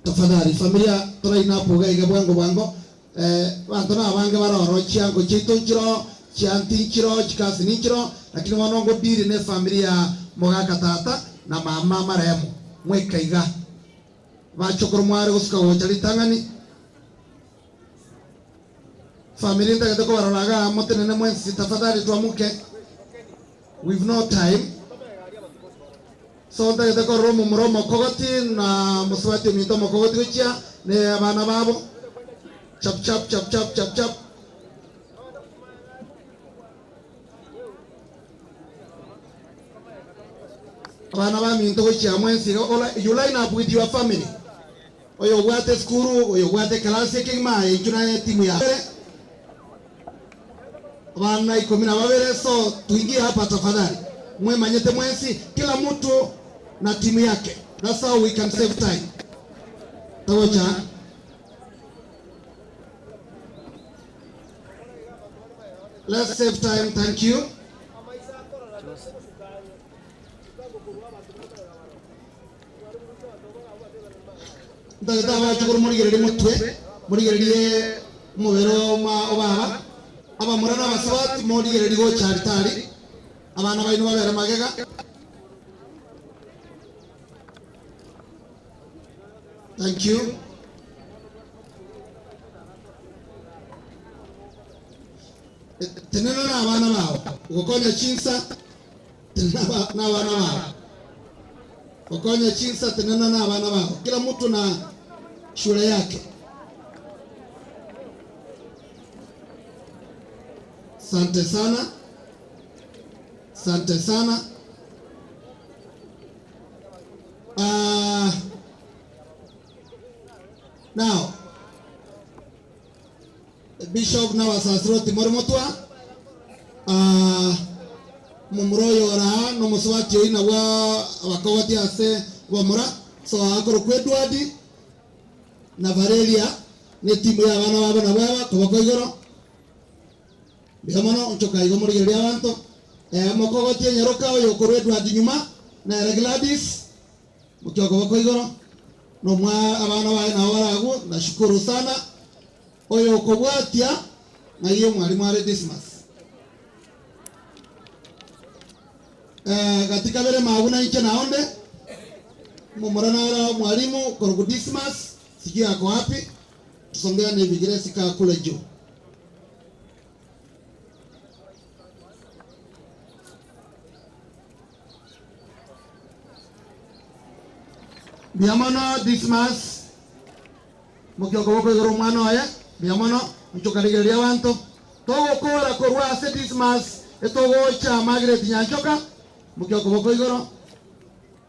Tafadhali familia toraina apo iga iga bwango bwango eh, banto na abange baroro chiango chiaito nchiroo chianti nchiroo chikasini nchiroo lakini bono ngodiri ne efamiri ya mogaka tata na mama marehemu mweka iga bachokoro mware gosuka gocha ritang'ani famiri ntagete kobarora igaa motenene mwensi tafadhali twamuke we've no time So ntagete korora omomura omokogoti na mosubati ominto omokogoti gochia ne abana babo chap chap chap chap chap chap. Abana baminto gochia mwensi iga ola you line up with your family. Oyo obwate esukuru, oyo obwate ekelasi ekegima, aye inchuo naye etimu ya Abana ikomi na babere, so tuingie hapa tafadhali. Mwemanyete mwensi, kila mtu na timu yake. That's how we can save time. Togocha. Let's save time, thank you. Ntagete abachukuru morigererie motwe, morigererie omobere oma o baba, abamura na abasubati morigererie gocha alitari, abana baino babere magega. Thank you. Tenena na abana bao, gokonya chinsa, tenena na abana bao. Gokonya chinsa, tenena na abana bao. Kila mtu na shule yake. Sante sana. Sante sana. Uh, now, Bishop na abasasiroti more motwa, ah, momura oyo ore aa na omosubati oyio nabwo abakogotie ase obomura, so akorokwa Edward na Valeria na etimu ya abana babo nabwo aba koboko igoro. Mbuya mono, onchoka igo morigererie abanto. Eh, mokogotie nyaroka oyo okorwa Edward nyuma, nere Gladys, mokia okoboko igoro, nomwa abana baye nabo bare agwo, nashukuru sana. Oyo okobwatia ng'ai omwalimu are Dismas. Eh, gati kabere magu nainche naonde momura nare omwalimu koroku Dismas, sijui ako wapi, tusongeane ebigere sika kule juu. Mbuya mono Dismas. Mokia okoboko igoro omwana oye, mbuya mono, inche okarigereria abanto. Togokora korwa ase Dismas etogocha Margaret Nyanchoka, mokia okoboko igoro.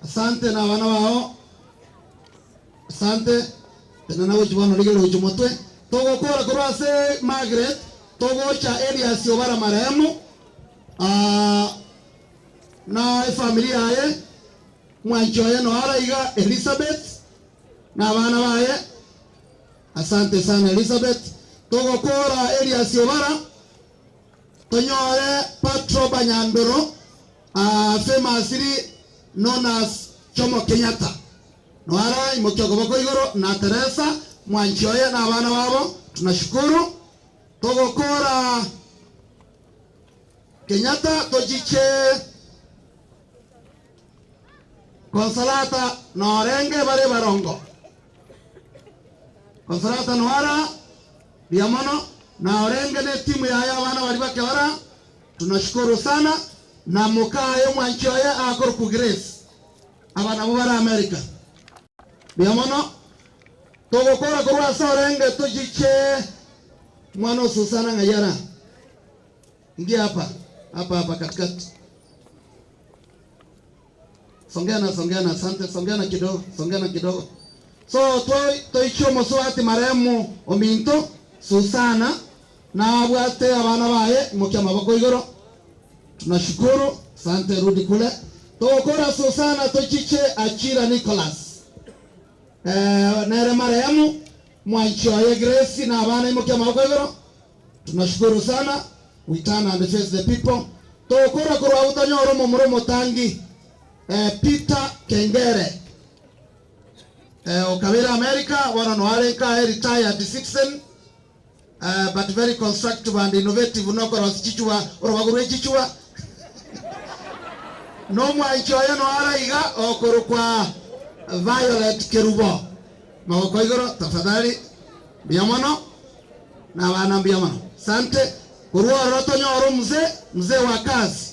Asante na abana bao. Asante. Tenena gochia bono rigereria gochia motwe. Togokora korwa ase Margaret togocha Elias Obara marehemu, ah, na efamiri yaye, mwanchi oye noara iga Elizabeth. Na abana baye. Asante sana Elizabeth. Togokora Elias Obara, tonyore Patroba Nyandoro, uh, famously known as Jomo Kenyatta. Noara imokia okoboko igoro na Teresa mwanchi oye na abana babo. Tunashukuru. Togokora Kenyatta tochiche. Consolata norenge bare barongo. Consolata Noara, mbuya mono, na orenge ne timu yaye abana baria bakebara, tunashukuru sana, na mokaye omwanchi oye akorokwa Grace. Aba nabwo bare America. Mbuya mono, togokora korwa ase orenge tochiche mwana o Susana ng'ai ara? Ingia hapa, hapa hapa katikati. Songeana, songeana, asante, songeana kidogo, songeana kidogo. So toichie omosubati marehemu ominto Susana nabwate abana baye, imokia amaboko igoro. Tunashukuru, asante, rudi kule. Togokora Susana tochiche Achira Nicholas. Eh, nere marehemu mwanchi oye Grace na abana imokia amaboko igoro. Tunashukuru sana, we turn and face the people. Togokora korwa abwo tonyore omomura omotangi eh, Peter Kengere eh, okabere America bono noare nka aye retired citizen eh, but very constructive and innovative nokorosia chichuba orobago rwe chichuba nomwanchi oye noare iga okorokwa Violet Kerubo magoko igoro tafadhali mbuya mono. Na abana mbuya mono. Sante korwa ororo tonyore omzee, mzee wa kazi.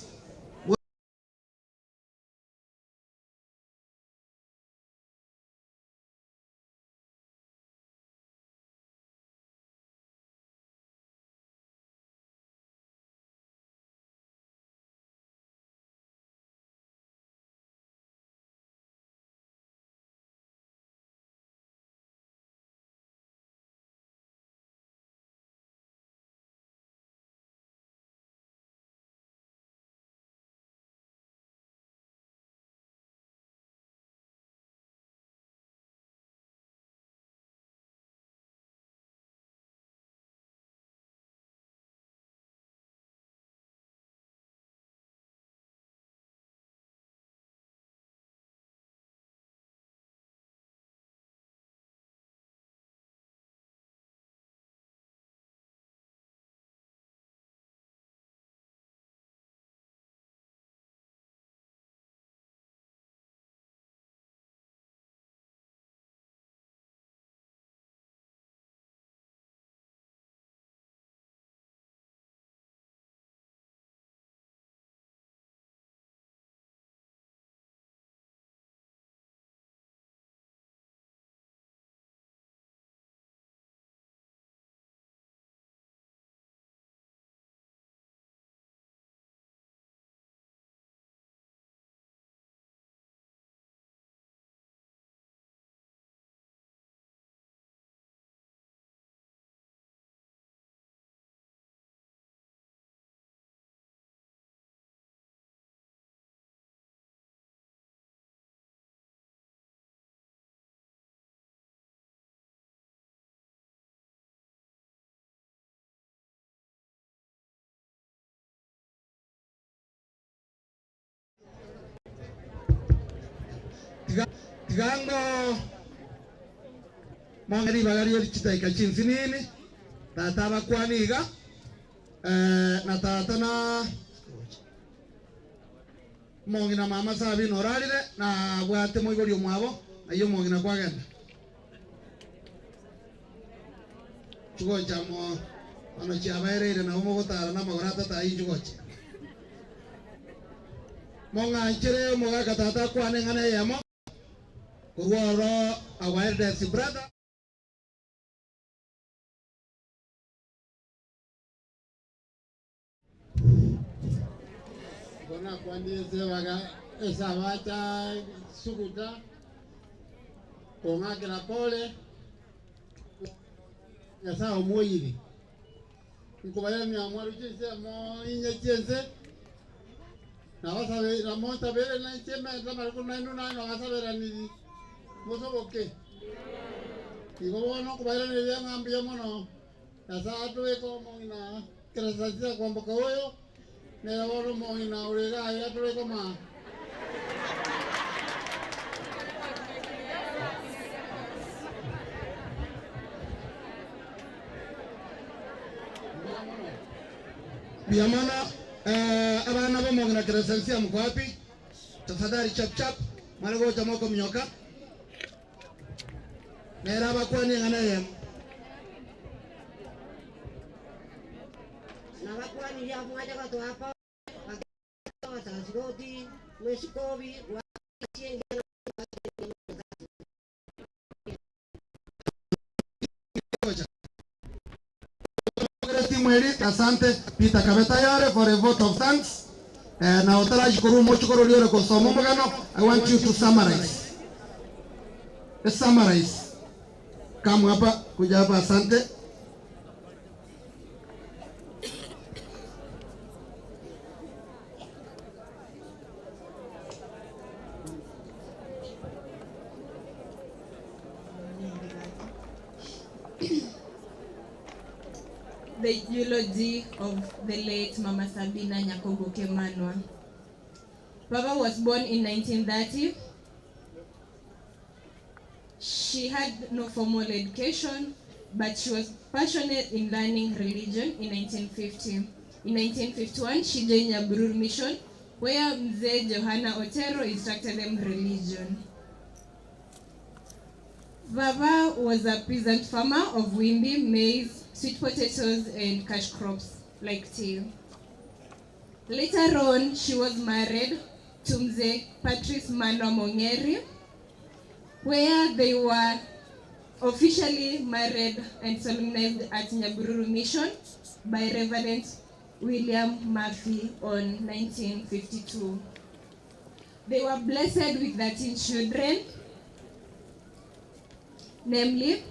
Tiga ango mong'e ribaga rie chidaika chinsinini, tata abakwane iga, na tata na omong'ina mama Sabina orarire, na abwate moibori omwabo, ayio omong'ina kwagenda. Chigocha mo bono chiabaereire nabo mogotara namagoro atato ayio chigocha. Mong'anchere omogaka tata akwane eng'ana eyemo korwa oro our eldest brother. Igo nakwanire ase esabato suguta, kong'akera pole, Nyasae omoyire. Nkobairaneria mwaruche ensemo inye chi'ense, na monsabere nainche mente amariko nainwe naye nabasaberanirie, mosoboke. Igo bono nkobairaneria ng'a mbuya mono. Nyasae atobeke omong'ina Keresasia kwamboka oyo, nere bono omong'ina ore iga aiga tore komaa. Mbuya mono. Mbuya mono abana b'omong'ina Keresensia mko wapi? Tafadhali chap chap. Mware gocha mokominyoka, nere abakwanie eng'ana eyemo. Nabakwanirie abwo mwacha gotoa Paulo, bakegena obosasigoti bw'esikobi goaka chiengena Asante Peter kabe tayari for a vote of thanks. Eh, na otarachi korwa omochokoro oria ore kosoma omogano, I want you to summarize. Summarize. Come hapa, kuja hapa, asante. The eulogy of the late Mama Sabina Nyakogoke Manwa. Baba was born in 1930. She had no formal education, but she was passionate in learning religion in 1950. In 1951, she joined Nyabururu Mission, where Mzee Johanna Otero instructed them religion. Baba was a peasant farmer of wimbi, maize, sweet potatoes, and cash crops like tea. Later on, she was married to Mzee Patrice Manwa Mongeri, where they were officially married and solemnized at Nyabururu Mission by Reverend William Murphy on 1952. They were blessed with 13 children, namely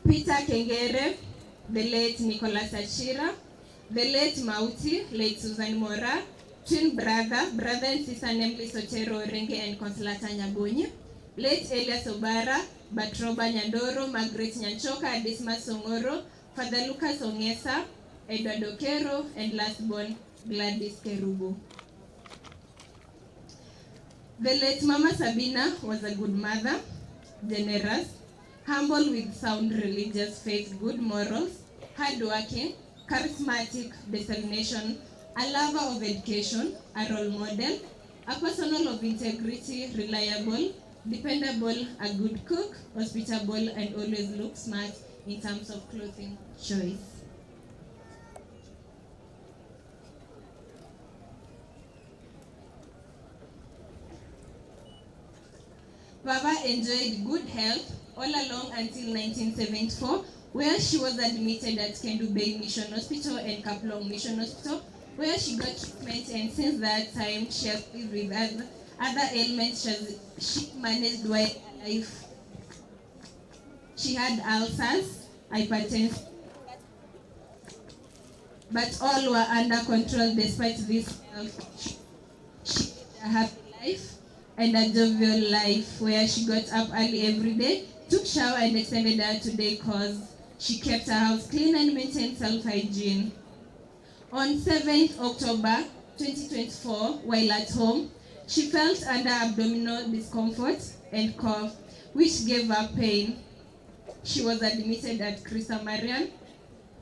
Peter Kengere, the late Nicholas Achira, the late Mauti, late Susan Mora, twin brother, brother and sister, namely Sotero Orenge and Consolata Nyabonyi, late Elias Obara, Batroba Nyandoro, Margaret Nyanchoka, Dismas Songoro, Father Lucas Ongesa, Edward Okero, and last born Gladys Kerubo. The late Mama Sabina was a good mother, generous, humble with sound religious faith, good morals, hardworking, charismatic determination, a lover of education, a role model, a person of integrity, reliable, dependable, a good cook, hospitable, and always look smart in terms of clothing choice. Baba enjoyed good health all along until 1974, where she was admitted at Kendu Bay Mission Hospital and Kaplong Mission Hospital, where she got treatment, and since that time she has lived with other, other ailments she, has, she managed while alive. She had ulcers, hypertension, but all were under control despite this health. She lived a happy life and a jovial life where she got up early every day, took shower and extended her today cause she kept her house clean and maintained self-hygiene. On 7th October 2024, while at home, she felt under abdominal discomfort and cough, which gave her pain. She was admitted at Christa Marian.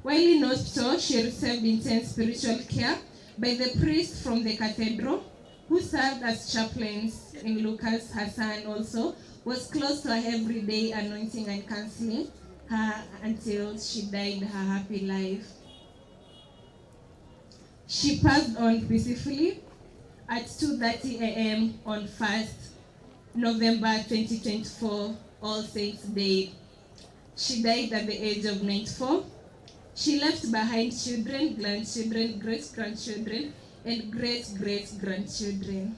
While in hospital, she received intense spiritual care by the priest from the cathedral, who served as chaplains in Lucas Hassan also, was close to her every day, anointing and counseling her until she died her happy life. She passed on peacefully at 2:30 a.m. on 1st November 2024, All Saints Day. She died at the age of 94. She left behind children, grandchildren, great-grandchildren, and great-great-grandchildren.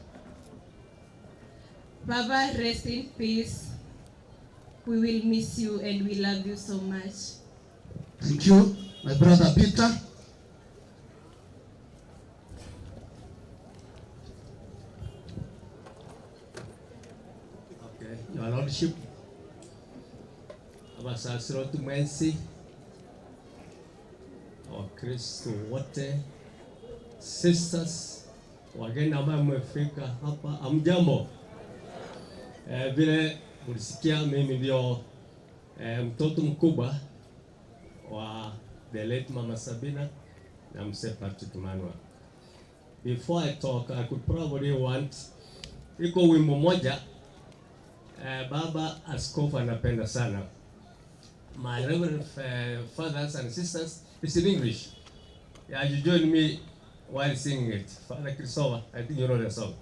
Baba, rest in peace. We will miss you and we love you so much. Thank you, my brother Peter. Okay, Your Lordship, abasasiroti mwensi, Wakristo wote, sisters, wageni ambayo mmefika hapa, amjambo. Eh, vile mlisikia mimi ndio eh, mtoto mkubwa wa the late Mama Sabina na Mzee Patrick Manwa. Before I talk, I could probably want iko wimbo moja eh, baba askofu anapenda sana. My reverend eh, fathers and sisters, it's in English. Yeah, you join me while singing it. Father Christopher, I think you know the song.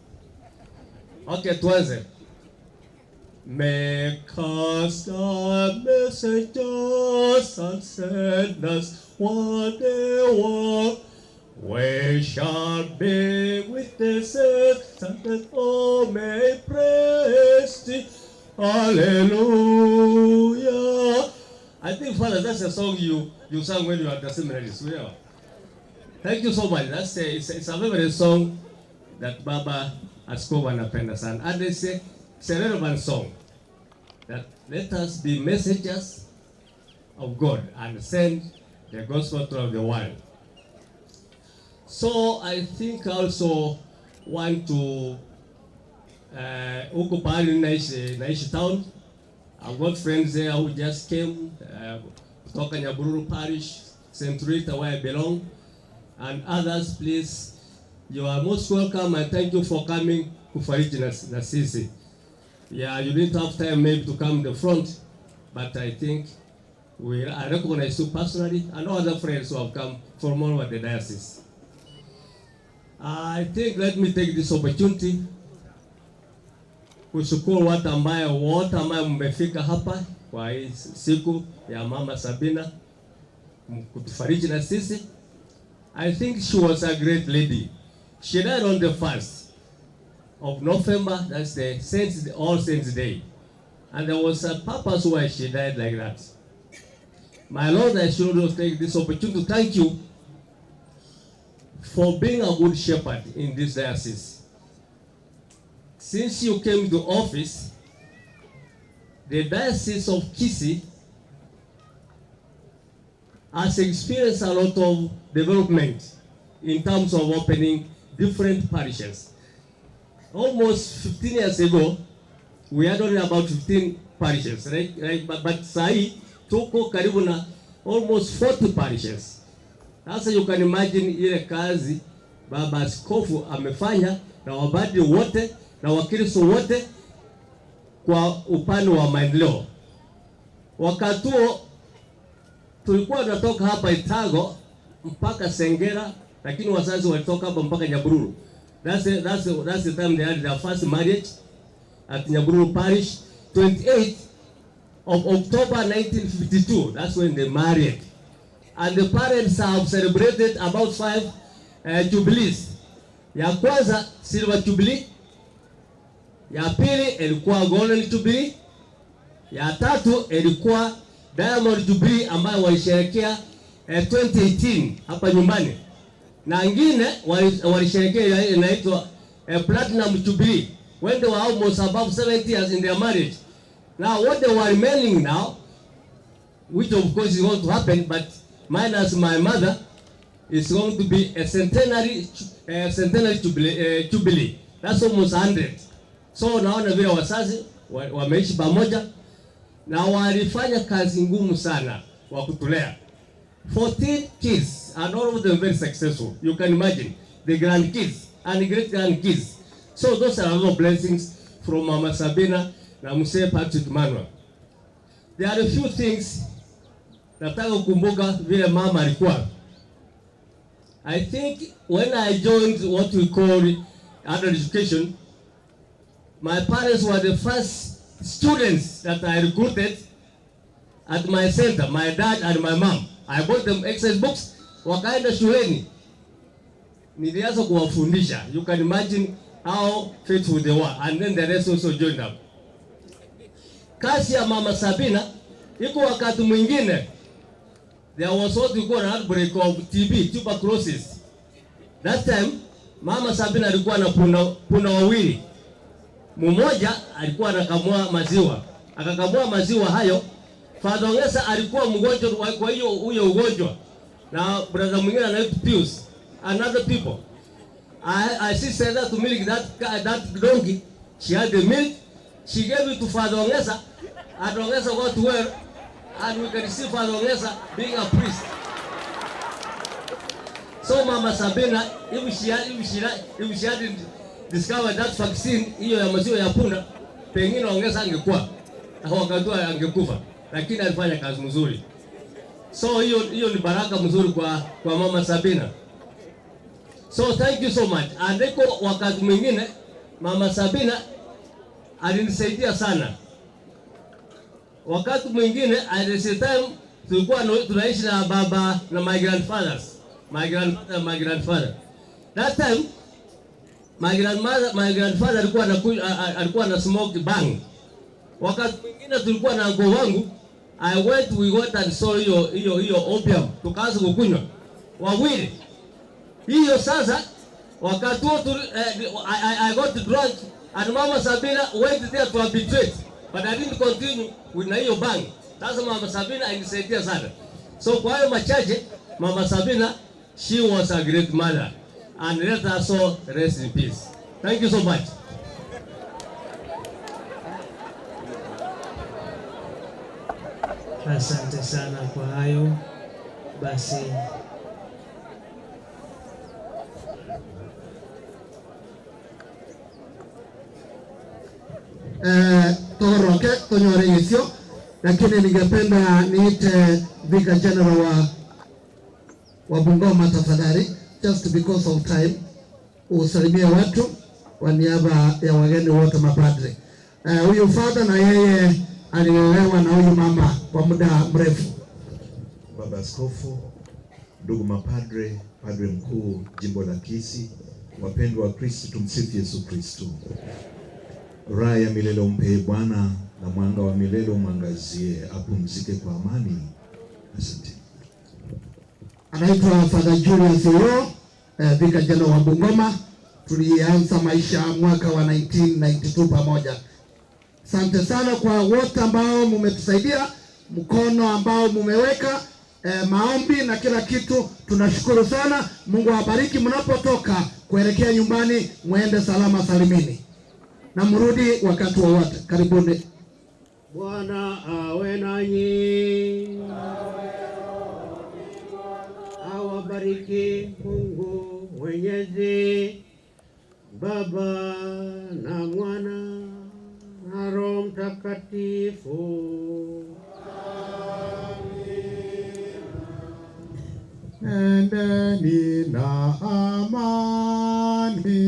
Okay, tuanze. Make us the messengers and send us what they want. We shall be witnesses and that all may praise thee. Hallelujah. I think, Father, that's a song you, you sang when you were at the seminary. Yeah. Thank you so much. That's a, it's, it's a favorite song that Baba Askofu anapenda sana. And it's a, it's a relevant song that let us be messengers of God and send the gospel throughout the world. So I think I also want to huko pahali naishi, naishi town. I've got friends there who just came kutoka Nyabururu Parish, St. Rita where I belong, and others. Please, you are most welcome and thank you for coming kufariji na, na sisi. Yeah, you didn't have time maybe to come the front, but I think we, I recognize you personally and other friends who have come from all over the diocese. I think let me take this opportunity kushukuru watu ambaye wote ambaye mmefika hapa kwa hii siku ya Mama Sabina kutufariji na sisi. I think she was a great lady. She died on the first of November, that's the Saints, All Saints Day. And there was a purpose why she died like that. My Lord, I should also take this opportunity to thank you for being a good shepherd in this diocese. Since you came to office, the Diocese of Kisii has experienced a lot of development in terms of opening different parishes. Almost 15 years ago, we had only about 15 parishes, right? Right? But sahi tuko karibu na almost 40 parishes. Sasa you can imagine ile kazi baba askofu amefanya na wabadi wote na Wakristo wote kwa upande wa maendeleo. Wakati huo tulikuwa tunatoka hapa Itago mpaka Sengera, lakini wazazi walitoka hapa mpaka Nyabururu. That's the time they had their first marriage at Nyabururu Parish, 28th of October 1952. That's when they married. And the parents have celebrated about five jubilees. Ya kwanza silver jubilee, ya pili ilikuwa golden jubilee, ya tatu ilikuwa diamond jubilee ambayo walisherehekea 2018 hapa nyumbani, na ingine walisherehekea inaitwa platinum jubilee when they were almost above 70 years in their marriage. Now what they were remaining now, which of course is going to happen, but minus my mother, is going to be a centenary jubilee. That's almost 100. So naona vile wazazi wameishi pamoja na walifanya kazi ngumu sana wa kutulea. 14 kids and all of them very successful. You can imagine the grandkids and great grandkids. So those are a lot of blessings from Mama Sabina na Mzee Patrick Manuel. There are a few things nataka kukumbuka vile mama alikuwa. I think when I joined what we call adult education, my parents were the first students that I recruited at my center, my dad and my mom. I bought them exercise books, wakaenda shuleni. Nilianza kuwafundisha. You can imagine how faithful they were. And then the rest also joined up. Kazi ya Mama Sabina, iko wakati mwingine, there was what we call an outbreak of TB, tuberculosis. That time, Mama Sabina alikuwa na punda wawili. Mmoja alikuwa anakamua maziwa. Akakamua maziwa hayo. Father Ongesa alikuwa mgonjwa kwa hiyo huyo ugonjwa. Na brother mwingine anaitwa Pius and other people. I see said to milk that donkey. She had the milk. She gave it to Father Ongesa, and Ongesa got well, and we can see Father Ongesa being a priest. So Mama Sabina, if she hadn't discovered that vaccine, hiyo ya maziwa ya punda, Pengine Ongesa angekuwa wakati huo angekufa, lakini alifanya kazi mzuri. So hiyo hiyo ni baraka mzuri kwa mama Sabina. So thank you so much. Andiko wakati mwingine mama Sabina alinisaidia sana. Wakati mwingine at the same time tulikuwa tunaishi na baba na my grandfathers, my grandmother, my grandfather. That time my grandmother, my grandfather alikuwa alikuwa na smoke bang. Wakati mwingine tulikuwa na uncle wangu, I went we went and saw hiyo hiyo hiyo opium, tukaanza kukunywa wawili. Hiyo sasa wakati huo I got drunk and Mama Sabina went there to arbitrate but I didn't continue with na hiyo bang. Sasa Mama Sabina alinisaidia sana. So kwa hayo machache, Mama Sabina, she was a great mother and let us all rest in peace. Thank you so much. Asante sana kwa hayo. Basi toroke tonyore isio, lakini ningependa niite Vicar General wa Bungoma tafadhali, just because of time, usalimie watu kwa niaba ya wageni wote mapadre. Huyu father na yeye alilelewa na huyu mama kwa muda mrefu. Baba Askofu, ndugu mapadre, padre mkuu jimbo la Kisii, wapendwa wa Kristo, tumsifu Yesu Kristo. Raha ya milele umpe Bwana na mwanga wa milele umwangazie, apumzike kwa amani. Asante. Anaitwa Father Julius Oro, Vicar General wa Bungoma. Tulianza maisha mwaka wa 1992 pamoja. Asante sana kwa wote ambao mmetusaidia, mkono ambao mmeweka, maombi na kila kitu. Tunashukuru sana. Mungu awabariki mnapotoka kuelekea nyumbani, muende salama salimini na mrudi wakati wowote. Karibuni. Bwana awe nanyi. Awabariki Mungu Mwenyezi, Baba na Mwana na Roho Mtakatifu. Nendeni na amani.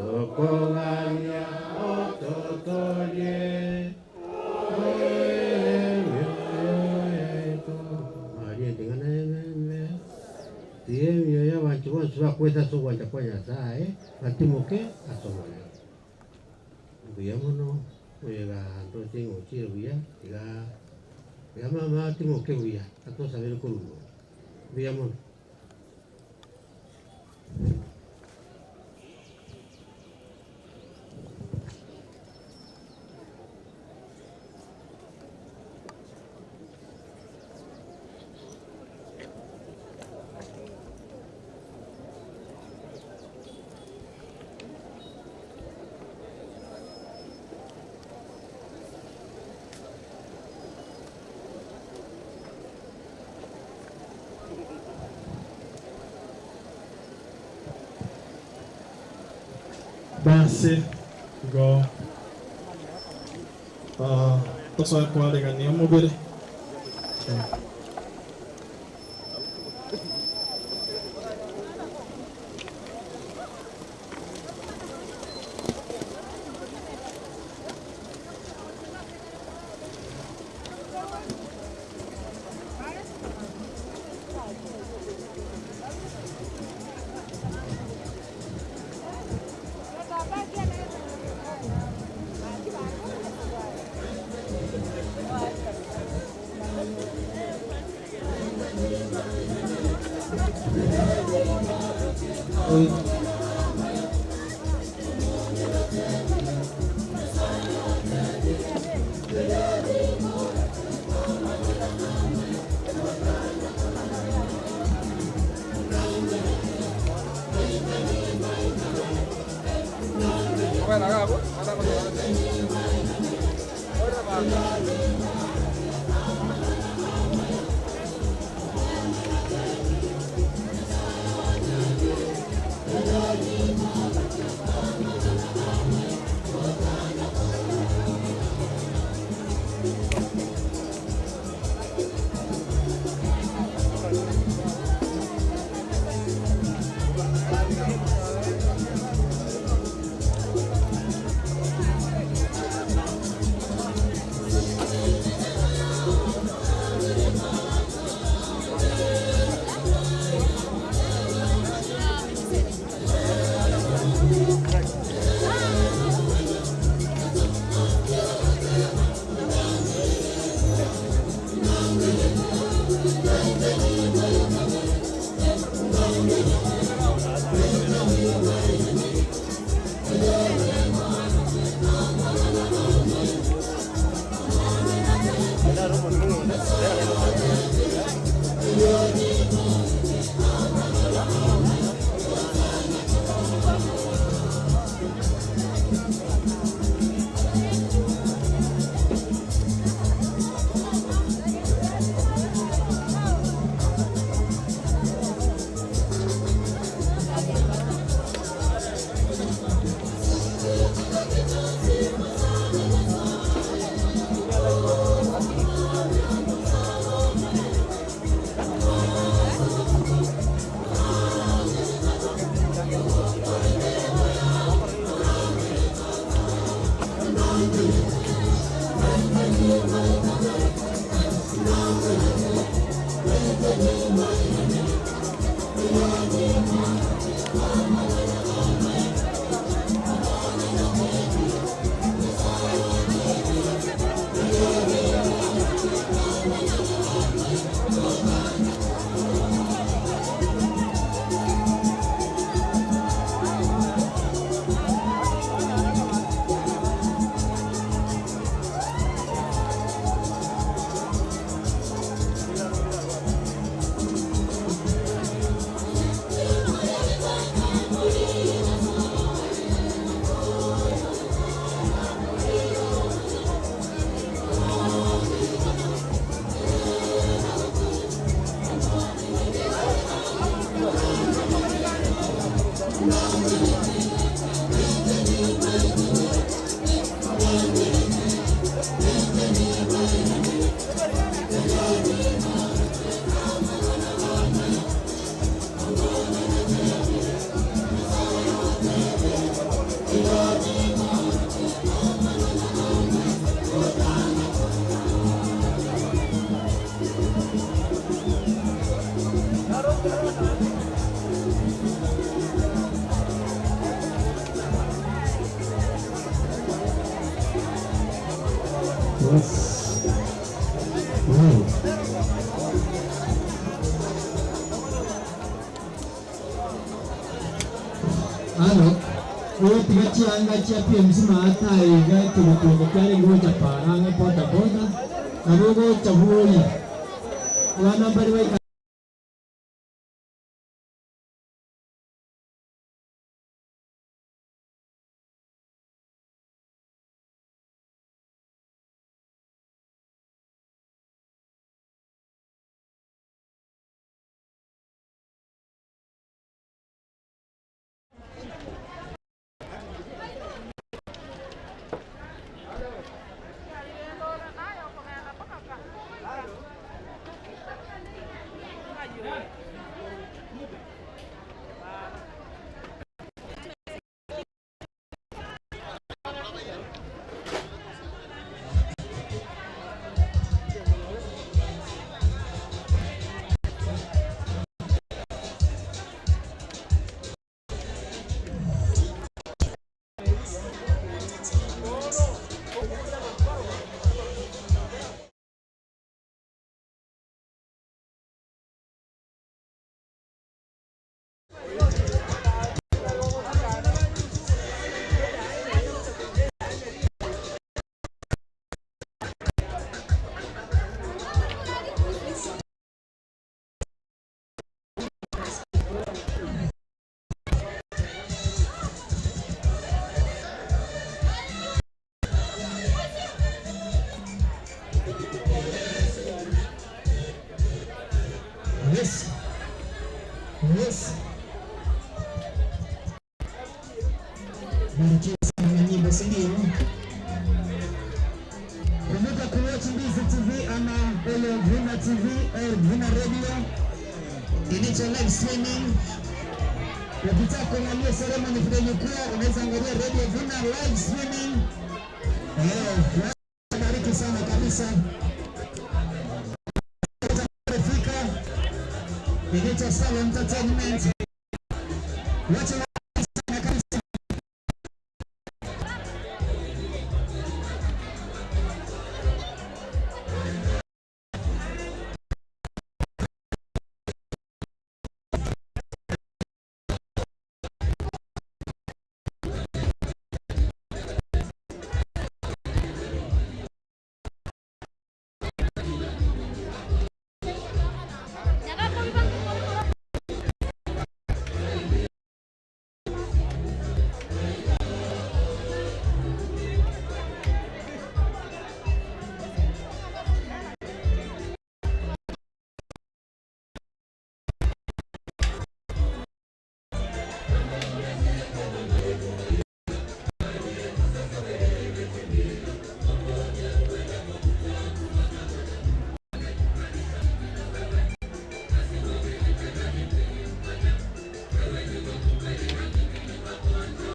Tokowania. Abakwete ase ogwancha kwa Nyasae batimoke ase Omonene. Mbuya mono koyega ndoche ng'a ochire buya, iga iga mama atimoke buya atosabere korwa igoro. Mbuya mono. Basi igo tosoe kwaregania omobere. Yes. Mm. Halo, gotiga chianga chia PMC maate aye iga ekegotuongo kiarenge gocha para ang'e boda boda, nabo ogocha bwoyia. Abana mbare baika. Yes. Yes. Barikiwa sana na nyimbo, si ndio? Kumbuka kuwatch Ndizi TV ama Elvina TV, Elvina Radio inaitwa live streaming. Ukitaka kuangalia ceremony vile ilikuwa, unaweza angalia Radio Vina live streaming. Eh, bariki sana kabisa. Fika inaitwa Star Entertainment. Wacha